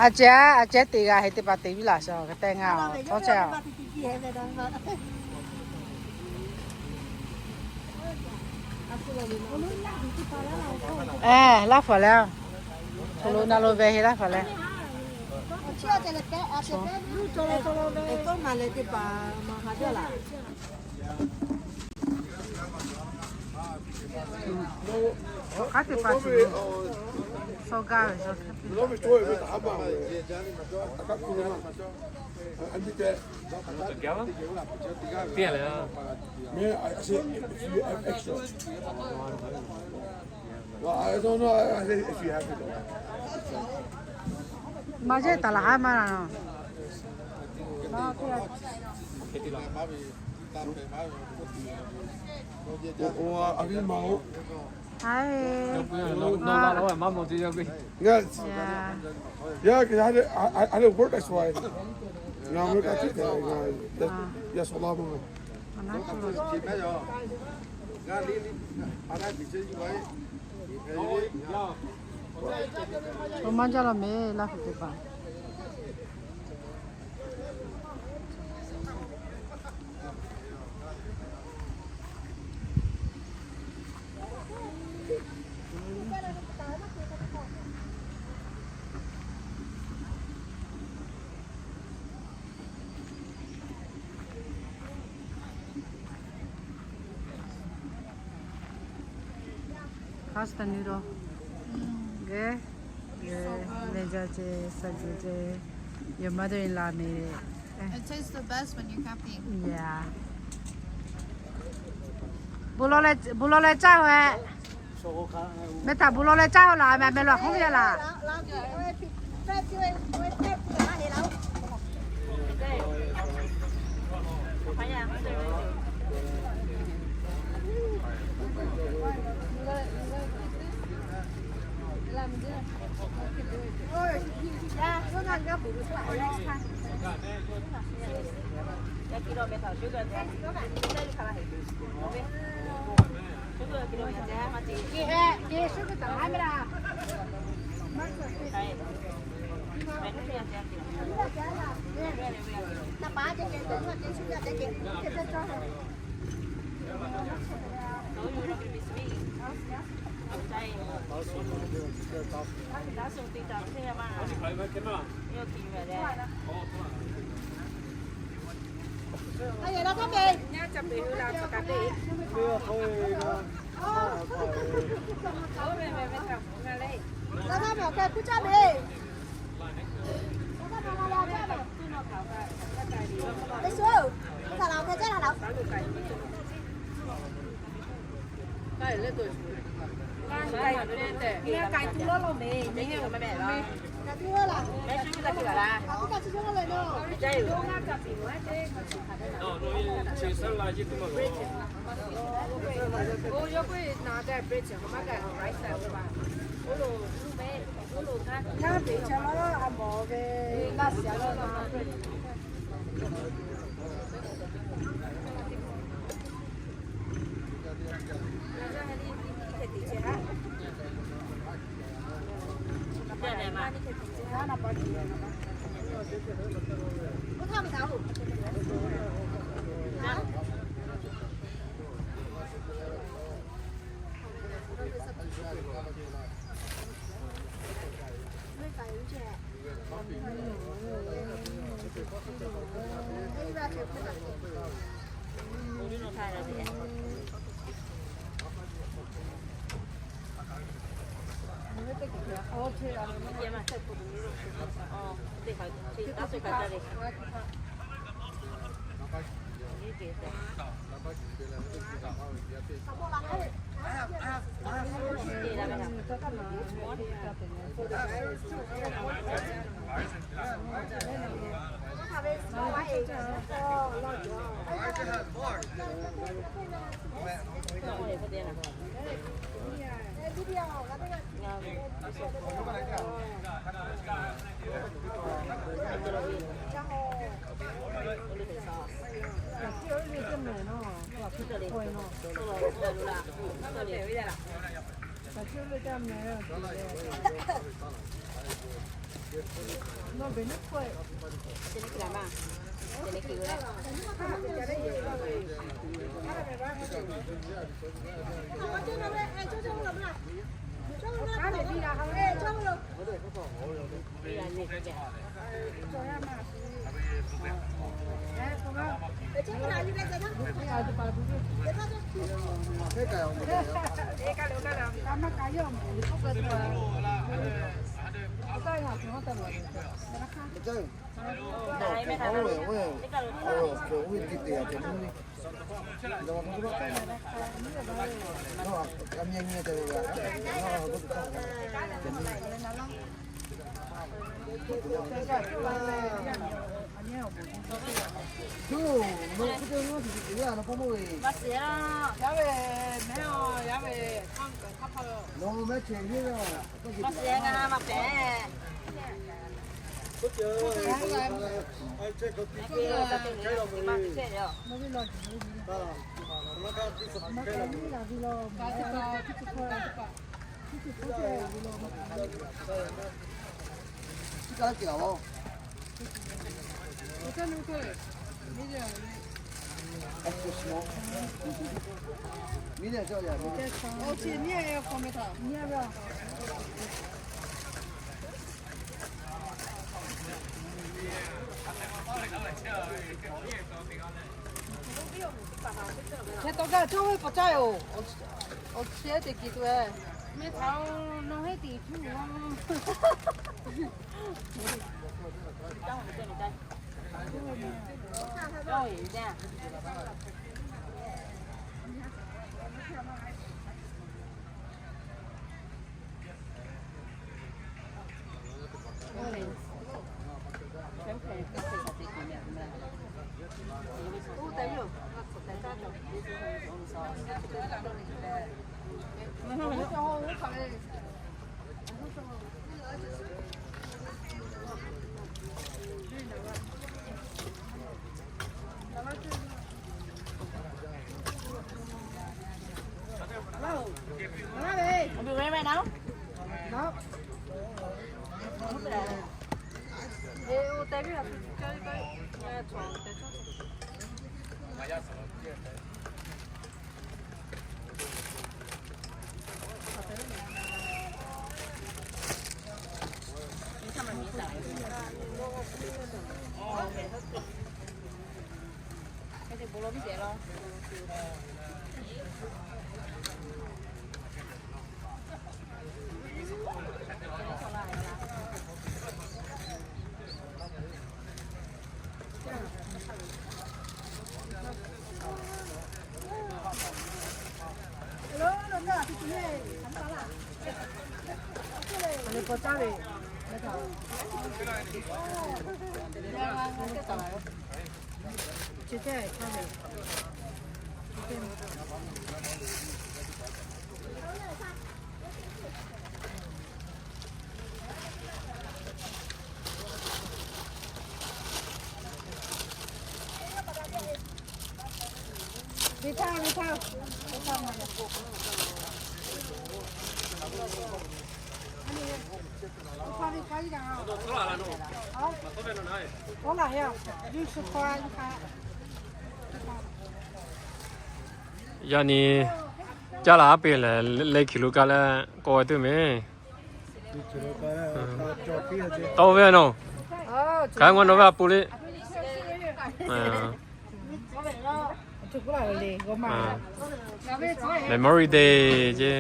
A ceh, a ceh teˇ g'aˇ heh teˇ hpaˍ te viˉ laˬ sha, hk'e te ngaˬ tawˇ chehˇ a. Eˬ, laˇ hpaˍ leh, hto lo na lo ve heh laˇ hpaˍ leh. Awˬ k'aˉ teˇ hpaˍ tuˬ ve, sawˇ gaˇ ve sawˇ hk'e te. Maˇ jehˇ taˍ laˬ haˉ maˇ na. Hi. Yes. Yeah. Yeah, 'cause I had to, I, I, I had to work, that's why. No, I'm gonna take that. Uh, yes, yes, a lot more. K'o maˇ jaˇ la meh laˇ hu teˇ hpaˍ. How's the noodle? Good? Good. Leh jaˇ ce, suh jaˇ ce. Your mother-in-law made it. It tastes the best when you're camping. Yeah. Bon lawˬ leh, bon lawˬ leh caˇ-oˬ-e. Meh htaꞈ bon lawˬ leh caˇ-oˬ laˬ, meh meh lo hk'oˆ ve laˬ. Maˇ shiˍ a. Yaˇ ve, mehˉ a, yaˇ ve, maˇ shiˍ a, ngaˬ maˇ pehˍ. Hk'e taw gaˇ cawˇ ve pa caˇ yoˬ. Awˬ chi teˇ kiˬ tuˬ e. Mehˉ htaꞈ nawˬ heˆ tiꞈ cuˇ. Yaꞈ nyi caˇ laˬ a piˇ lehˬ, leh hkiˬ lo kaˇ leh k'awꞈ ve teˇ mehˍ. Tawˇ ve nawˬ, hk'aˬ hk'e ngaw nawˬ ve a pun le. Memory Day ce.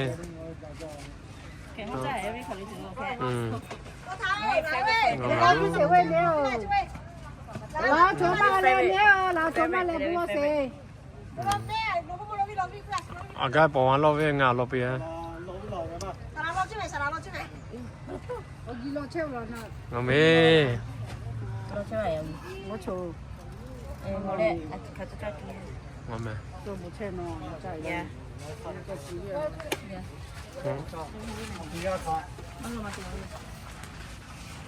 A gaˇ paw a lawˇ ve ngaˬ lawˇ piˇ a. Awˬ meꞈ.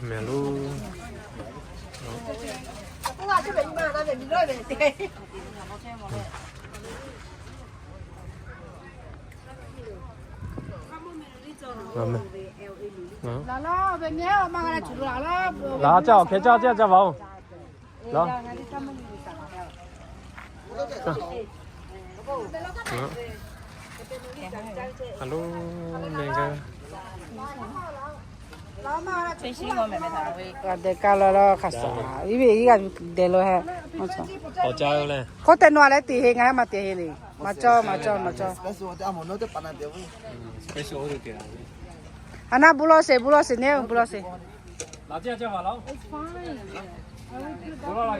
Meꞈ lo. Laˬ caˇ awˬ hkeh caˇ caˇ caˇ vaˬ oˬ. Laˬ. Alo, mehˬ gaˇ. G'a deh kaˇ la la hk'a shuˍ, iˉ ve iˉ g'a deh lo he. K'oˆ te nawˬ leh teꞈ he, ngaˬ maˇ teꞈ he le. Maˇ cawˇ, maˇ cawˇ, maˇ cawˇ. A naˉ, bon lawˬ sheˍ, bon lawˬ sheˍ neˇ, bon lawˬ sheˍ. Bon lawˬ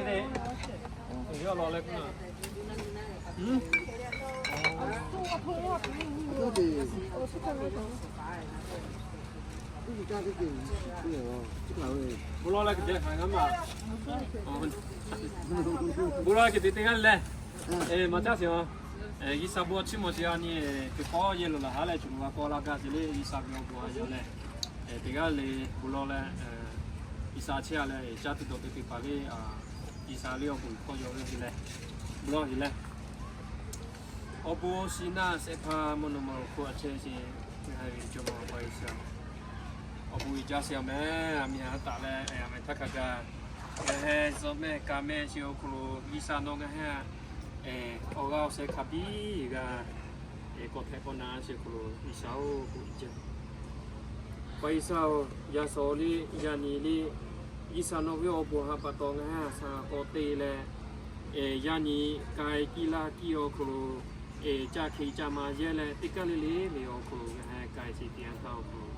leh kuiˬ te teˇ g'aˇ leh. Maˍ caˇ sheˍ-oˬ. G'uiˬsha bon chiˇ mvuh sheˍ a nyi, teˇ pawˆ yehˬ lo laˬ haˉ leh cuˬ lo g'a kawˆ laˇ gaˇ sheˍ le. G'uiˬsha ve awˬ bon a yaw leh, teˇ g'aˇ le bon lawˬ leh, G'uiˬsha chehˇ a leh caˇ tuˬ dawˬ tuˬ teˇ hpaˍ le, G'uiˬsha le awˬ bon hkawˇ yaw ve le, bon lawˬ ve le. Awˬ bon awˬ shiˍ naˆ shehˍ hpaˇ mvuhˇ naw ma awˬ hk'oˆ a chehˇ sheˍ. Ngaˬ hui ve Jawˇmawˇ Awˬ pa G'uiˬsha, awˬ bon uiˍ jaˇ sheˍ a meh. A miˍ a taˍ leh a meh htaˇ hk'a gaˬ, ngaˬ hui zuhꞈ mehˆ kaꞈ mehˆ sheˍ awˬ hk'aw lo G'uiˬsha nawˬ ngaˬ hui awˬ g'aˇ awˬ sheh hk'a biˇ g'a kawꞈ hpehꞈ kawꞈ na sheˍ awˬ hk'aw lo G'uiˬsha-oˬ, bon uiˍ jaˇ. Pa G'uiˬsha-oˬ, yaˇ shawˍ le, yaˇ nyi le, G'uiˬsha nawˬ ve awˬ bon haꞈ pa taw ngaˬ hui a shaꞈ k'awꞈ te leh, yaˇ nyi k'ai kiˇ laˇ kiˇ awˬ hk'aw lo, caˇ hk'e caˇ ma yehˇ leh teˇ kaˇ le le le awˬ hk'aw lo ngaˬ hui k'ai sheˍ teˇ yanˇ htaˇ awˬ hk'aw lo,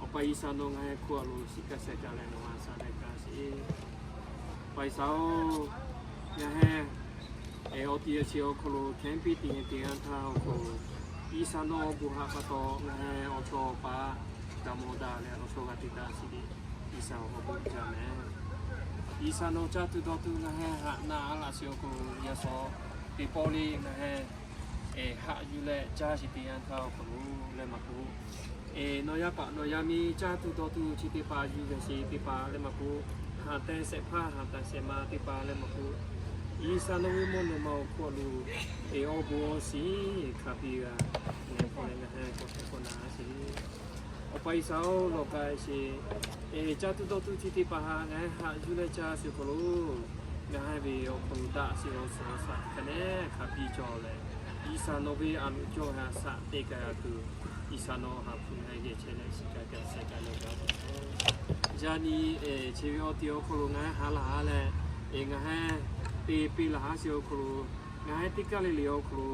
Awˬ pa G'uiˬsha nawˬ ngaˬ hui hk'oˆ a lo shiˍ kaˇ sheh kaˇ leh nawˬ ha shaꞈ leh kaˇ sheˍ. Pa G'uiˬsha-oˬ, ngaˬ hui awˬ ti a chi awˬ hk'aw lo hkehˉ piˇ teˇ yanˇ teˇ yanˇ htaˇ awˬ hk'aw lo, G'uiˬsha nawˬ awˬ bon haꞈ pa taw ngaˬ hui awˬ chawˇ awˬ paˍ g'a mawˬ daꞈ leh awˬ chawˇ g'a te daꞈ sheˍ le. G'uiˬsha awˬ bon uiˍ jaˇ meh. G'uiˬsha nawˬ caˇ tuˬ dawˬ tuˬ ngaˬ hui haꞈ na a laꞈ sheˍ awˬ hk'aw lo, yaˇ shawˍ teˇ pawˆ le ngaˬ hui haꞈ yuˬ leh caˇ sheˍ teˇ yanˇ htaˇ awˬ hk'aw lo leh maˇ k'oˆ, nawˬ yaˇ paˍ nawˬ yaˇ miˇ caˇ tuˬ dawˬ tuˬ chi teˇ hpaˍ yuˬ ve sheˍ teˇ hpaˍ leh maˇ k'oˆ, haꞈ tehˬ shehˍ hpaˇ haꞈ tehˬ shehˍ ma teˇ hpaˍ leh maˇ k'oˆ, G'uiˬsha nawˬ ve mvuhˇ naw ma awˬ hk'oˆ a lo, awˬ bon awˬ shiˍ hk'a biˇ g'a leh k'awꞈ leh ngaˬ hui k'awꞈ hpehꞈ k'awꞈ na sheˍ. Awˬ pa G'uiˬsha-oˬ, lawˬ k'ai sheˍ. Caˇ tuˬ dawˬ tuˬ chi teˇ hpaˍ htaꞈ ngaˬ hui haꞈ yuˬ leh caˇ sheˍ awˬ hk'aw lo, ngaˬ hui ve awˬ hk'aw lo daꞈ sheˍ awˬ suhˍ awˬ shaˍ hk'a nehˉ hk'a biˇ cawˬ leh, G'uiˬsha nawˬ ve a loˍ cawˇ ha shaꞈ teꞈ kaꞈ tuˬ, G'uiˬsha nawˬ ha hpu ngaˬ hui geh chehˇ leh shiˍ kaꞈ kaꞈ sheh kaꞈ leh gaˇ ve. Yaˇ nyi chi ve awˬ ti awˬ hk'aw lo ngaˬ hui ha laˬ ha leh, ngaˬ hui te piˇ laˬ haˉ sheˍ awˬ hk'aw lo, ngaˬ hui teˇ kaˇ le le awˬ hk'aw lo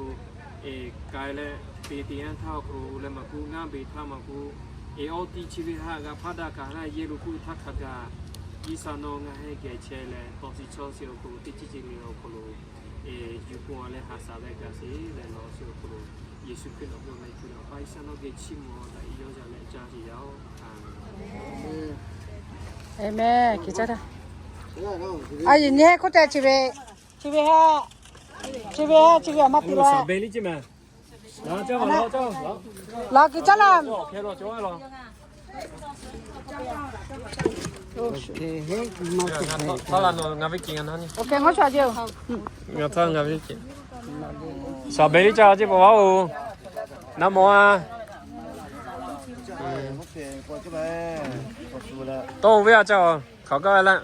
k'ai leh, te teˇ yanˇ htaˇ awˬ hk'aw lo leh maˇ k'oˆ, ngaˇ beˬ htaˇ maˇ k'oˆ, awˬ ti chi ve haꞈ g'a hpaˇ daꞈ kaꞈ haˉ yehˬ lo k'oˆ htaˇ hk'a gaˬ, G'uiˬsha nawˬ ngaˬ hui geh chehˇ leh tawˇ chi chaw sheˍ awˬ hk'aw lo teˇ ceuˬ ceuˬ le awˬ hk'aw lo yuˬ pon a leh haꞈ shaꞈ leh gaˇ sheˍ leh lawˬ sheˍ awˬ hk'aw lo, Yeˍsuˆ Hkriꞈ nawˬ ve awˬ meh hkui lo Pa G'uiˬsha nawˬ geh chiˇ mvuh daꞈ yawˇ yaˇ leh caˇ sheˍ yaˇ-oˬ. A meh. Aˬ, nyi hk'oˆ tehꞈ chi ve, chi ve ha, chi ve ha, chi ve awˬ maˇ te la. Laˬ kuiˬ caˉ laˇ. Awˬ hk'e ngaˇ sha ve ceˇ. Shaˍ beˍ liˇ caˇ ceˇ pa vaˇ-oˬ. Naˆ mawˬ a. Tawˇ ve a caˇ a hk'aˬ gaˇ ve laˇ.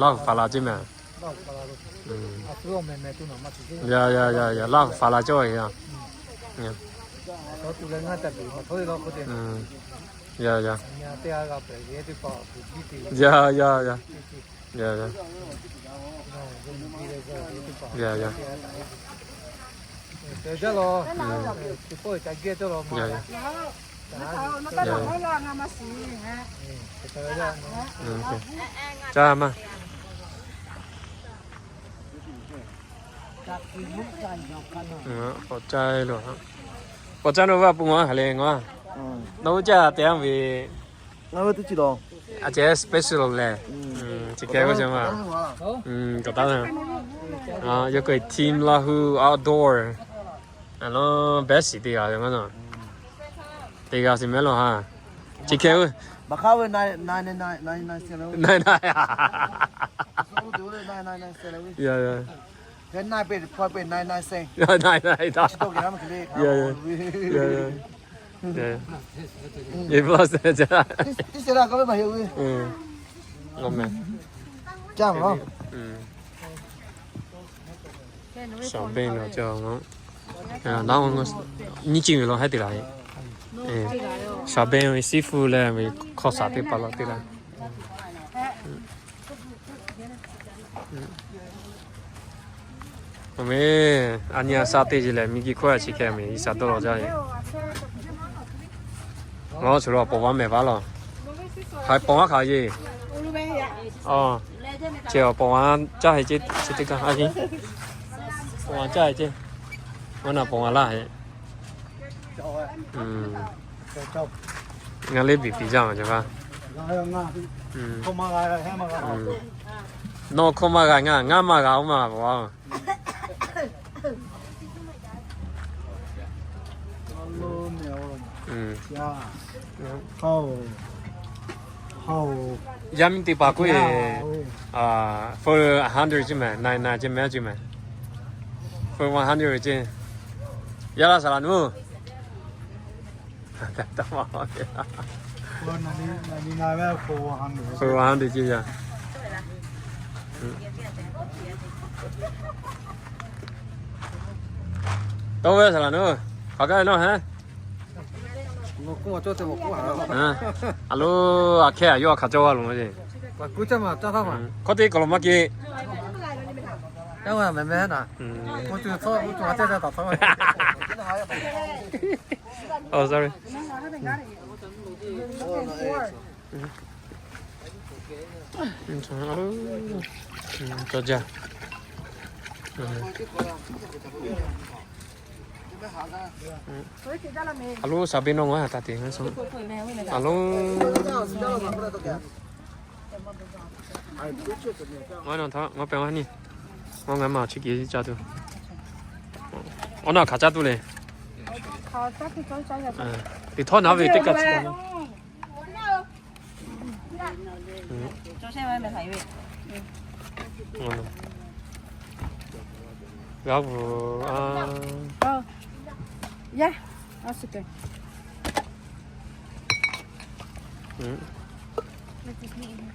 Laˇ huˍ faˍ la ceˇ meh. Yaˇ yaˇ yaˇ yaˇ, Laˇ huˍ faˍ la cawˇ ve yaˇ. Yaˇ yaˇ. Yaˇ yaˇ yaˇ. Yaˇ yaˇ. Yaˇ yaˇ. Yaˇ yaˇ. Caˇ maˇ. K'awꞈ caˇ lo, k'awꞈ caˇ lo va pu ngaˬ ha leh ngaˬ. Nawˬ hui caˇ te a ve. Ngaˬ hui teˇ ceuˬ lawˬ. A ceh special leh. Chi hk'e ve ceh ma. K'awꞈ taˉ ve. Yawˇ k'o team Lahu outdoor. A lo best teˇ g'aˇ ve maˇ na. Teˇ g'aˇ sheˍ mehˉ lawˬ ha. Chi hk'e ve. Naˆ naˆ. Yaˇ yaˇ. Yaˇ yaˇ. Shaˍ beˆ lo caˇ. Nyiˇ ceuˬ ve lo haiˉ te la. Shaˍ beˆ ve seafood leh ve hkawˇ shaˍ teˇ hpaˍ lo te la. Awˬ meh, a nyi a shaˆ teˇ ceuˬ lehˬ, miˬguiˬ hkawˇ a chi hk'e meh, G'uiˬsha dawˇ law jaˇ ve. Ngaˬ hui chaw lo pawˍ vaˇ mehˍ vaˇ lawˬ. Hk'aˬ pawˍ vaˇ hk'aˬ yeˬ. Chi awˬ pawˍ vaˇ caˇ heˆ ceˇ, chi teˇ kaˇ a heˆ. Pawˍ vaˇ caˇ heˆ ceˇ. Ngaˬ na pawˍ vaˇ laˇ heˆ. Ngaˬ le biˬ piˍ jaˇ ma ca kaˇ. Nawˬ hkawˇ maˇ g'a ngaˇ, ngaˇ maˇ g'a oˇ maˇ g'a. Yaˇ miˇ teˇ hpaˍ k'oˆ e, four hundred ceˇ mehˍ, nine nine ceˇ mehˍ, ceˇ mehˍ. Four one hundred ceˇ. Yaˇ laˇ saˍ laˍ nuˇ. Four one hundred ceˇ yaˇ. Tawˇ ve saˍ laˍ nuˇ, hk'aˬ kaˇ ve nawˇ heˆ. A lo, aˬ hkehˇ a yawˇ a hk'aˬ cawˇ g'a loˬ ma ceˇ. Hkawˇ teˇ kaw lo maˇ kehˬ. Oh, sorry. A lo, saˍ beˇ nawˇ ngaˬ taˇ te. A lo, ngaˬ nawˬ htaꞈ ngaˬ pehˬ maˇ nyi. Ngaˬ ngaˬ maˬ chi kehˬ ca tuˬ. Awˬ naˬ hk'aˬ caˇ tuˬ le. Teˇ htawˇ naˉ ve teˇ kaꞈ chi kaꞈ. G'a vuˬ a.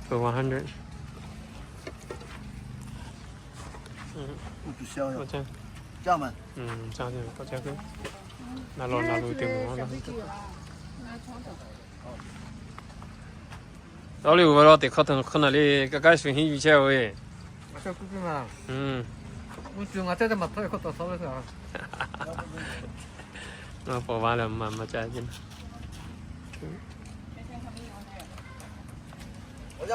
One hundred. Awˬ liˇ uˬ ve lo teꞈ hkawˇ hkawˇ naˬ le, ka k'ai shuˍ henˇ yuˬ chehˇ ve. Ngaˬ paw va leh maˇ maˇ ca. Ka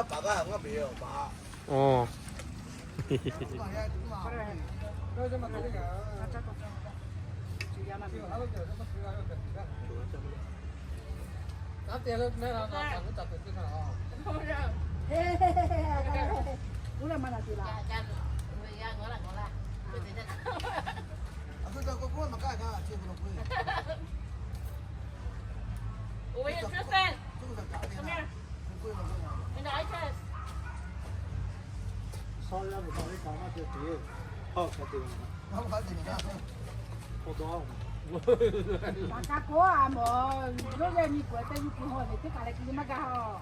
ka k'o a mawˬ, yawˇ yaˇ nyi kuˬ te yuˬ kuˬ haw le, teˇ kaˬ leh kuˬ le maˇ gaˬ haw.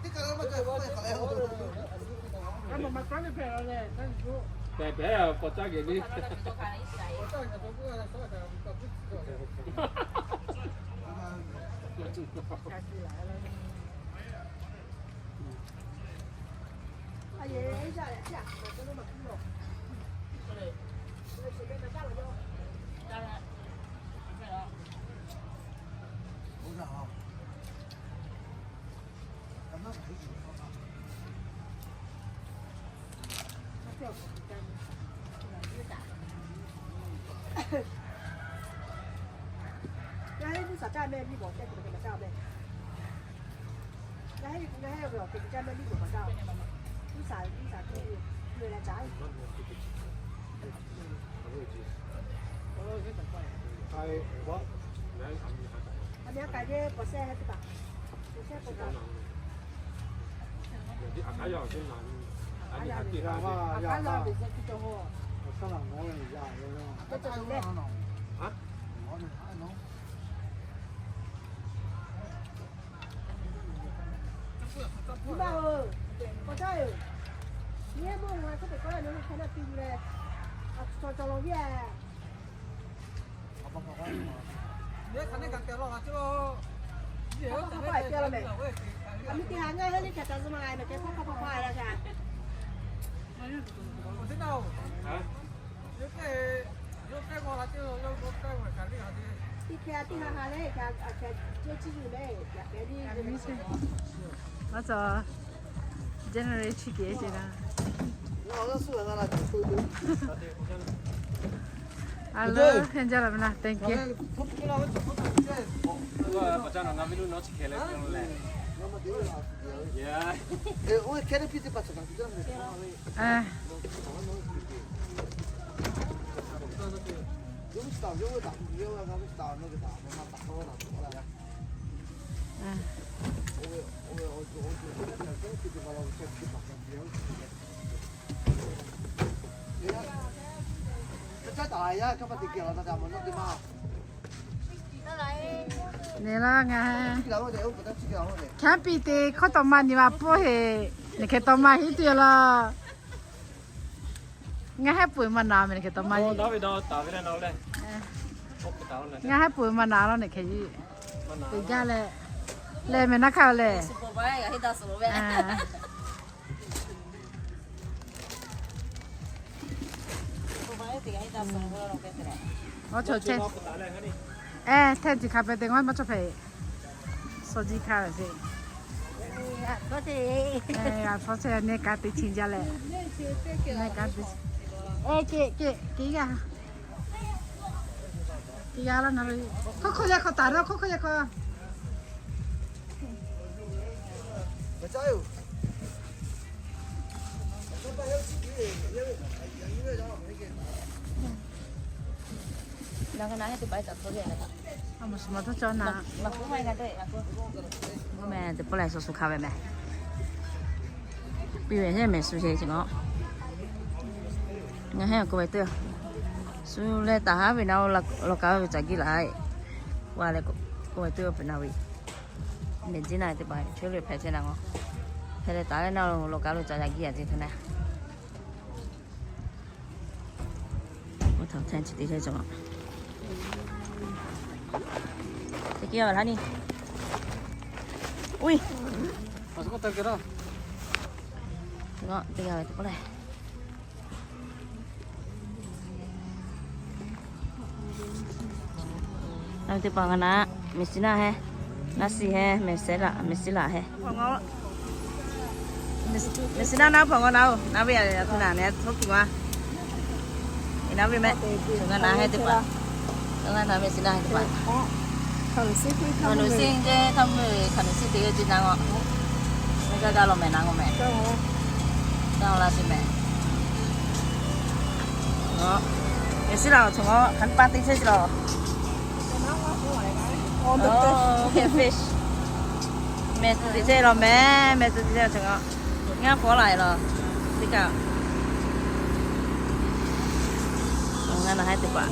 Teˇ kaˬ leh maˇ gaˬ haw. Pehˬ pehˬ k'awꞈ caˇ geh le. General chi kehˬ ce la. A lo, henˇ jaˇ la ve na, thank you. Neˬ laˇ ngaˬ hk'aˉ piˇ te hkawˇ tawꞈ ma nyi ma pawˆ heˆ. Neˬ hk'e tawꞈ ma hiˉ te laˇ. Ngaˬ hehˉ peuˬ maˇ na meh, neˬ hk'e tawꞈ ma hiˉ. Ngaˬ hehˉ peuˬ maˇ na laˇ, neˬ hk'e yiˇ. Teˇ gaˇ leh, leh meh naˉ hk'aˇ leh. Aw, chaw chehˇ. Ehˉ, htehˇ tiꞈ hk'a pehꞈ te ngaˬ maˇ cawˬ hpehꞈ. Sawˇ jiˇ hkanˇ ve se. Aˬ hpawˇ chehˇ, neˇ kaꞈ te chi jaˇ leh. Neˇ kaꞈ te chi. Ehˉ, ke ke ke g'aˇ. Ke g'aˇ laˇ na ve. Hkawˇ hkawˇ yaˇ hk'aw taˍ naˇ, hkawˇ hkawˇ yaˇ hk'aw. Meh teˇ pawˆ lehˬ, shu shu hkanˇ ve meh. Piˇ ve heˆ meh, shu sheˍ ce ngaˬ. Ngaˬ hehˉ k'oˆ ve teˇ, shu leh taˍ haˉ ve naˆ, lawˬ kaˍ ve caˬ giˇ laˬ. Wa leh k'oˆ ve teˇ, awˬ pehꞈ na ve. Mehˬ jiˇ na teˇ hpaˍ chehˇ ve hpehꞈ chehˇ na ngaˬ. Hpehꞈ leh taˍ leh naˆ, lawˬ kaˍ ve caˬ yaꞈ giˇ yaꞈ ce htaˇ na. Oˇ htaꞈ htaˇ chi te chehˇ cawˬ. Teˇ kiˇ a laˇ ni. Uiˍ, teˇ g'aˇ ve teˇ pawˆ lehˬ. Naˆ ve teˇ hpaˍ ngaˬ naˆ, mehˬ shiˍ naˆ hehˉ, naˆ shiˍ hehˉ, mehˬ shiˍ laꞈ, mehˬ shiˍ laꞈ hehˉ. Mehˬ shiˍ naˆ naˆ hpaˍ ngaˬ naˆ oˬ, naˆ ve a tuˬ naˬ neh htoˇ kuiˬ ma. Naˆ ve meh, ngaˬ naˆ hehˉ teˇ hpaˍ, ngaˬ naˆ mehˬ shiˍ naˆ hehˉ teˇ hpaˍ. Hkaˍ nuˬ siˉ ceˇ htaˇ mvuhˇ, hkaˍ nuˬ siˉ te ve ce na ngaˬ. Meh gaˇ gaˇ lawˬ mehˬ na ngaˬ meh. Gaˇ laˇ ce meh. Mehˬ shiˍ laꞈ awˬ cawˬ ngaˬ hk'aˬ pa te chehˇ ce lawˬ. Fish. Mehˬ tuˬ te chehˇ lawˬ meh, mehˬ tuˬ te chehˇ cawˬ ngaˬ. Ngaˬ hpawˇ laˬ e lawˬ. Teˇ kaꞈ ngaˬ naˬ hehˉ teˇ hpaˍ.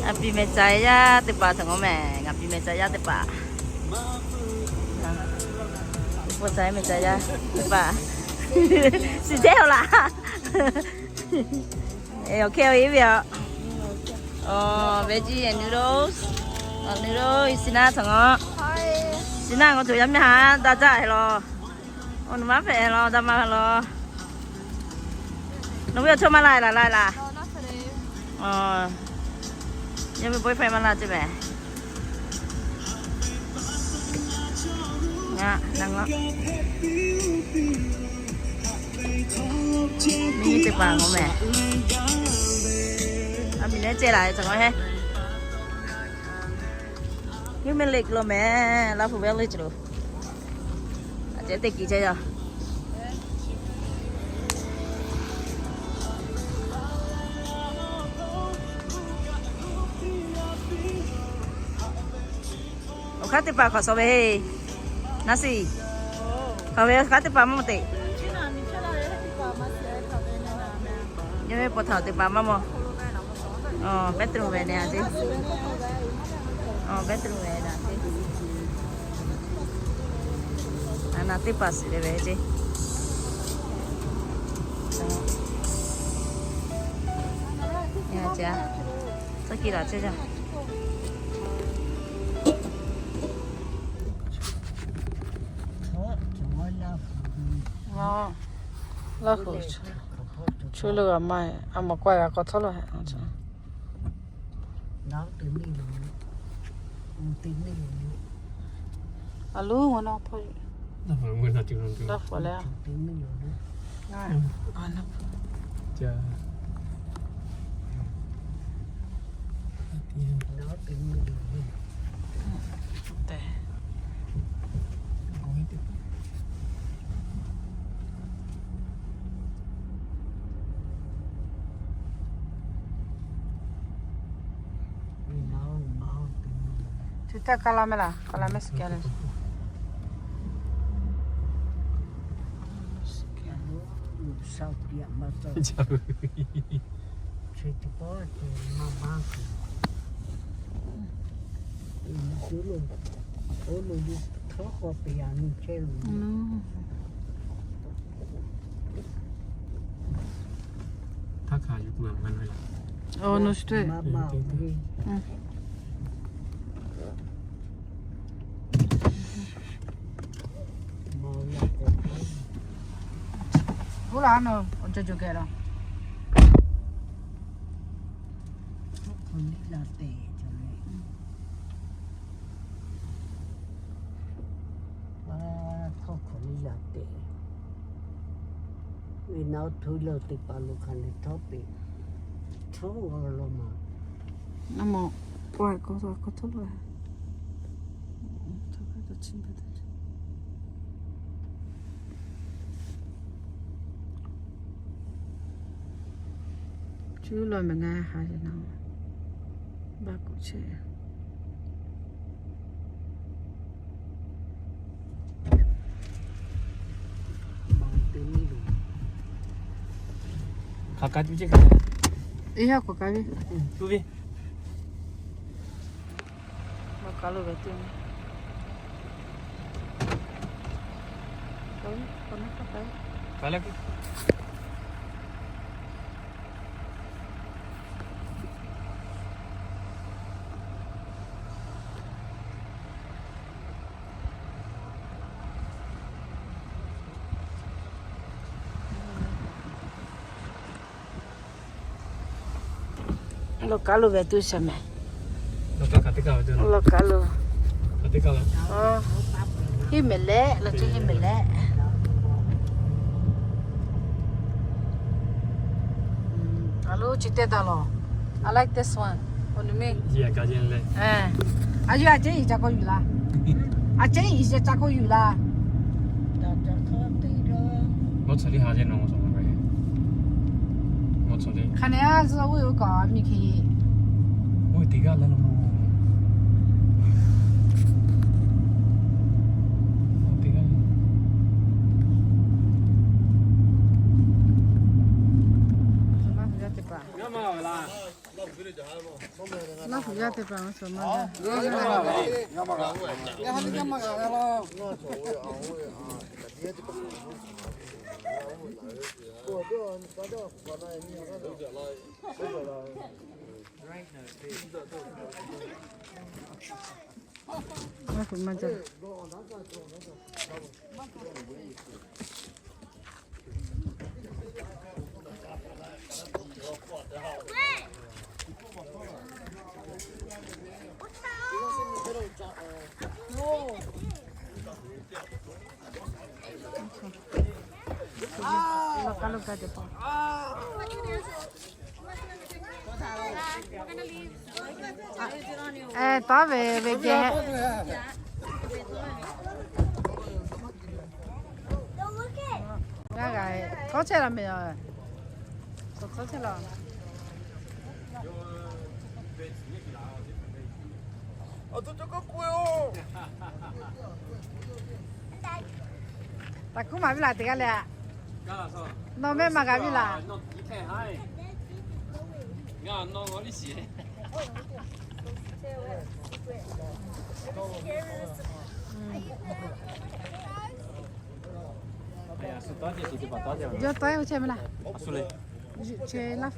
Aˬ piˍ mehˬ ca yaˇ teˇ hpaˍ cawˬ ngaˬ meh, ngaˬ piˍ mehˬ ca yaˇ teˇ hpaˍ. Pawˆ ca mehˬ ca yaˇ teˇ hpaˍ. Suhˍ jehˇ aw laˬ. Awˬ hk'e awˬ e ve aꞈ. Veggie and noodles. Noodles, shiˍ naˆ cawˬ ngaˬ. Shiˍ naˆ ngaˬ cawˬ yaˇ mehˆ haˉ daˇ jaˇ hehˍ lawˬ. Awˬ, nawˬ maˇ hpehꞈ lawˬ, daꞈ ma lawˬ. Nawˬ ve awˬ chawˇ maˇ la laˬ, la laˬ. Yawˇ ve boyfriend maˇ la ce meh. Ngaˬ naˬ ngaˬ. Miˇ teˇ hpaˍ ngaˬ meh. Aˬ miˍ lehˉ ceh laˬ cawˬ ngaˬ hehˉ. Human Lake lo meh, Lafu Village lo. Aˬ ceh teˇ kiˍ ceh yaˇ. Awˬ hk'aˇ teˇ hpaˍ hk'awꞈ shawˍ ve heˆ. Naˆ shiˍ. Hk'awꞈ ve awˬ hk'aˇ teˇ hpaˍ maˇ mawˬ te. Yawˇ ve paw htaꞈ teˇ hpaˍ maˇ mawˬ. Awˬ, bedroom ve ne a ce. Awˬ, bedroom ve na ce. A na teˇ hpaˍ shiˍ ve ve ce. Tcuh kiˇ laˬ chehˇ jaˇ. Laˇ hu, chu lo g'a maˇ, a maˍ k'aw g'a k'aw htawˇ lo. A lo, ngaˬ naˆ hpawˇ, Laˇ hu leh, a, Laˇ hu. Tehꞈ. Teˇ ka la meh laˬ, ka la meh suh keh le. Hk'aˬ hk'aˬ yuˬ tuˬ ve maˇ ve laˬ. Awˬ, no shu te. Oˇ laˬ nawˬ awˬ cawˬ cawˬ keh laˬ. Htawˇ hkawꞈ liˇ la tehꞈ. Htawˇ hkawꞈ liˇ la tehꞈ. Ve naˆ htawˇ lawˬ teˇ hpaˍ lo hk'a leh htawˇ peꞈ. Htawˇ g'a law maˬ. A ma, pawehˇ k'awꞈ k'awꞈ htawˇ la. Cuˇ lawˬ meh ngaˬ ha leh naˬ, baˆ kuˬ chehˇ. Hk'aˬ ka tuˬ ceˇ hk'e. Eˬ, ha k'awꞈ ka ve. Tuˬ ve. Lawˬ ka lo ve tuˬ. Ka leh. Lawˬ ka lo ve tuˬ shaˍ meh. Lawˬ ka lo. Hiˆ mehˍ leh, lawˬ chi hiˆ mehˍ leh. A lo chi teˇ daꞈ lawˬ. I like this one. Awˬ nu meh. A yawˇ a cehˉ iˉ ca k'oˆ yuˬ laˇ. A cehˉ iˉ ca k'oˆ yuˬ laˇ. Hk'aˬ nehˬ a zuhˆ oˇ ve kaꞈ miˬ hk'e. Oˇ teˇ g'aˇ leh lo. Oˇ teˇ g'aˇ. Maˇ hui g'aˇ teˇ hpaˍ. Maˇ hui g'aˇ teˇ hpaˍ maˇ sawˍ maˇ g'aˇ. Taˉ ve ve geh. Ngaˬ g'a htawˇ chehˇ la meh yoˬ. Htawˇ chehˇ la. Taˍ kuˉ maˍ viˉ laˬ teˇ g'aˇ leh a. Nawˬ mehˆ maˇ g'a viˉ laˬ. Yawˇ tawˆ-e chehˇ meh laˇ. Chehˇ laˇ.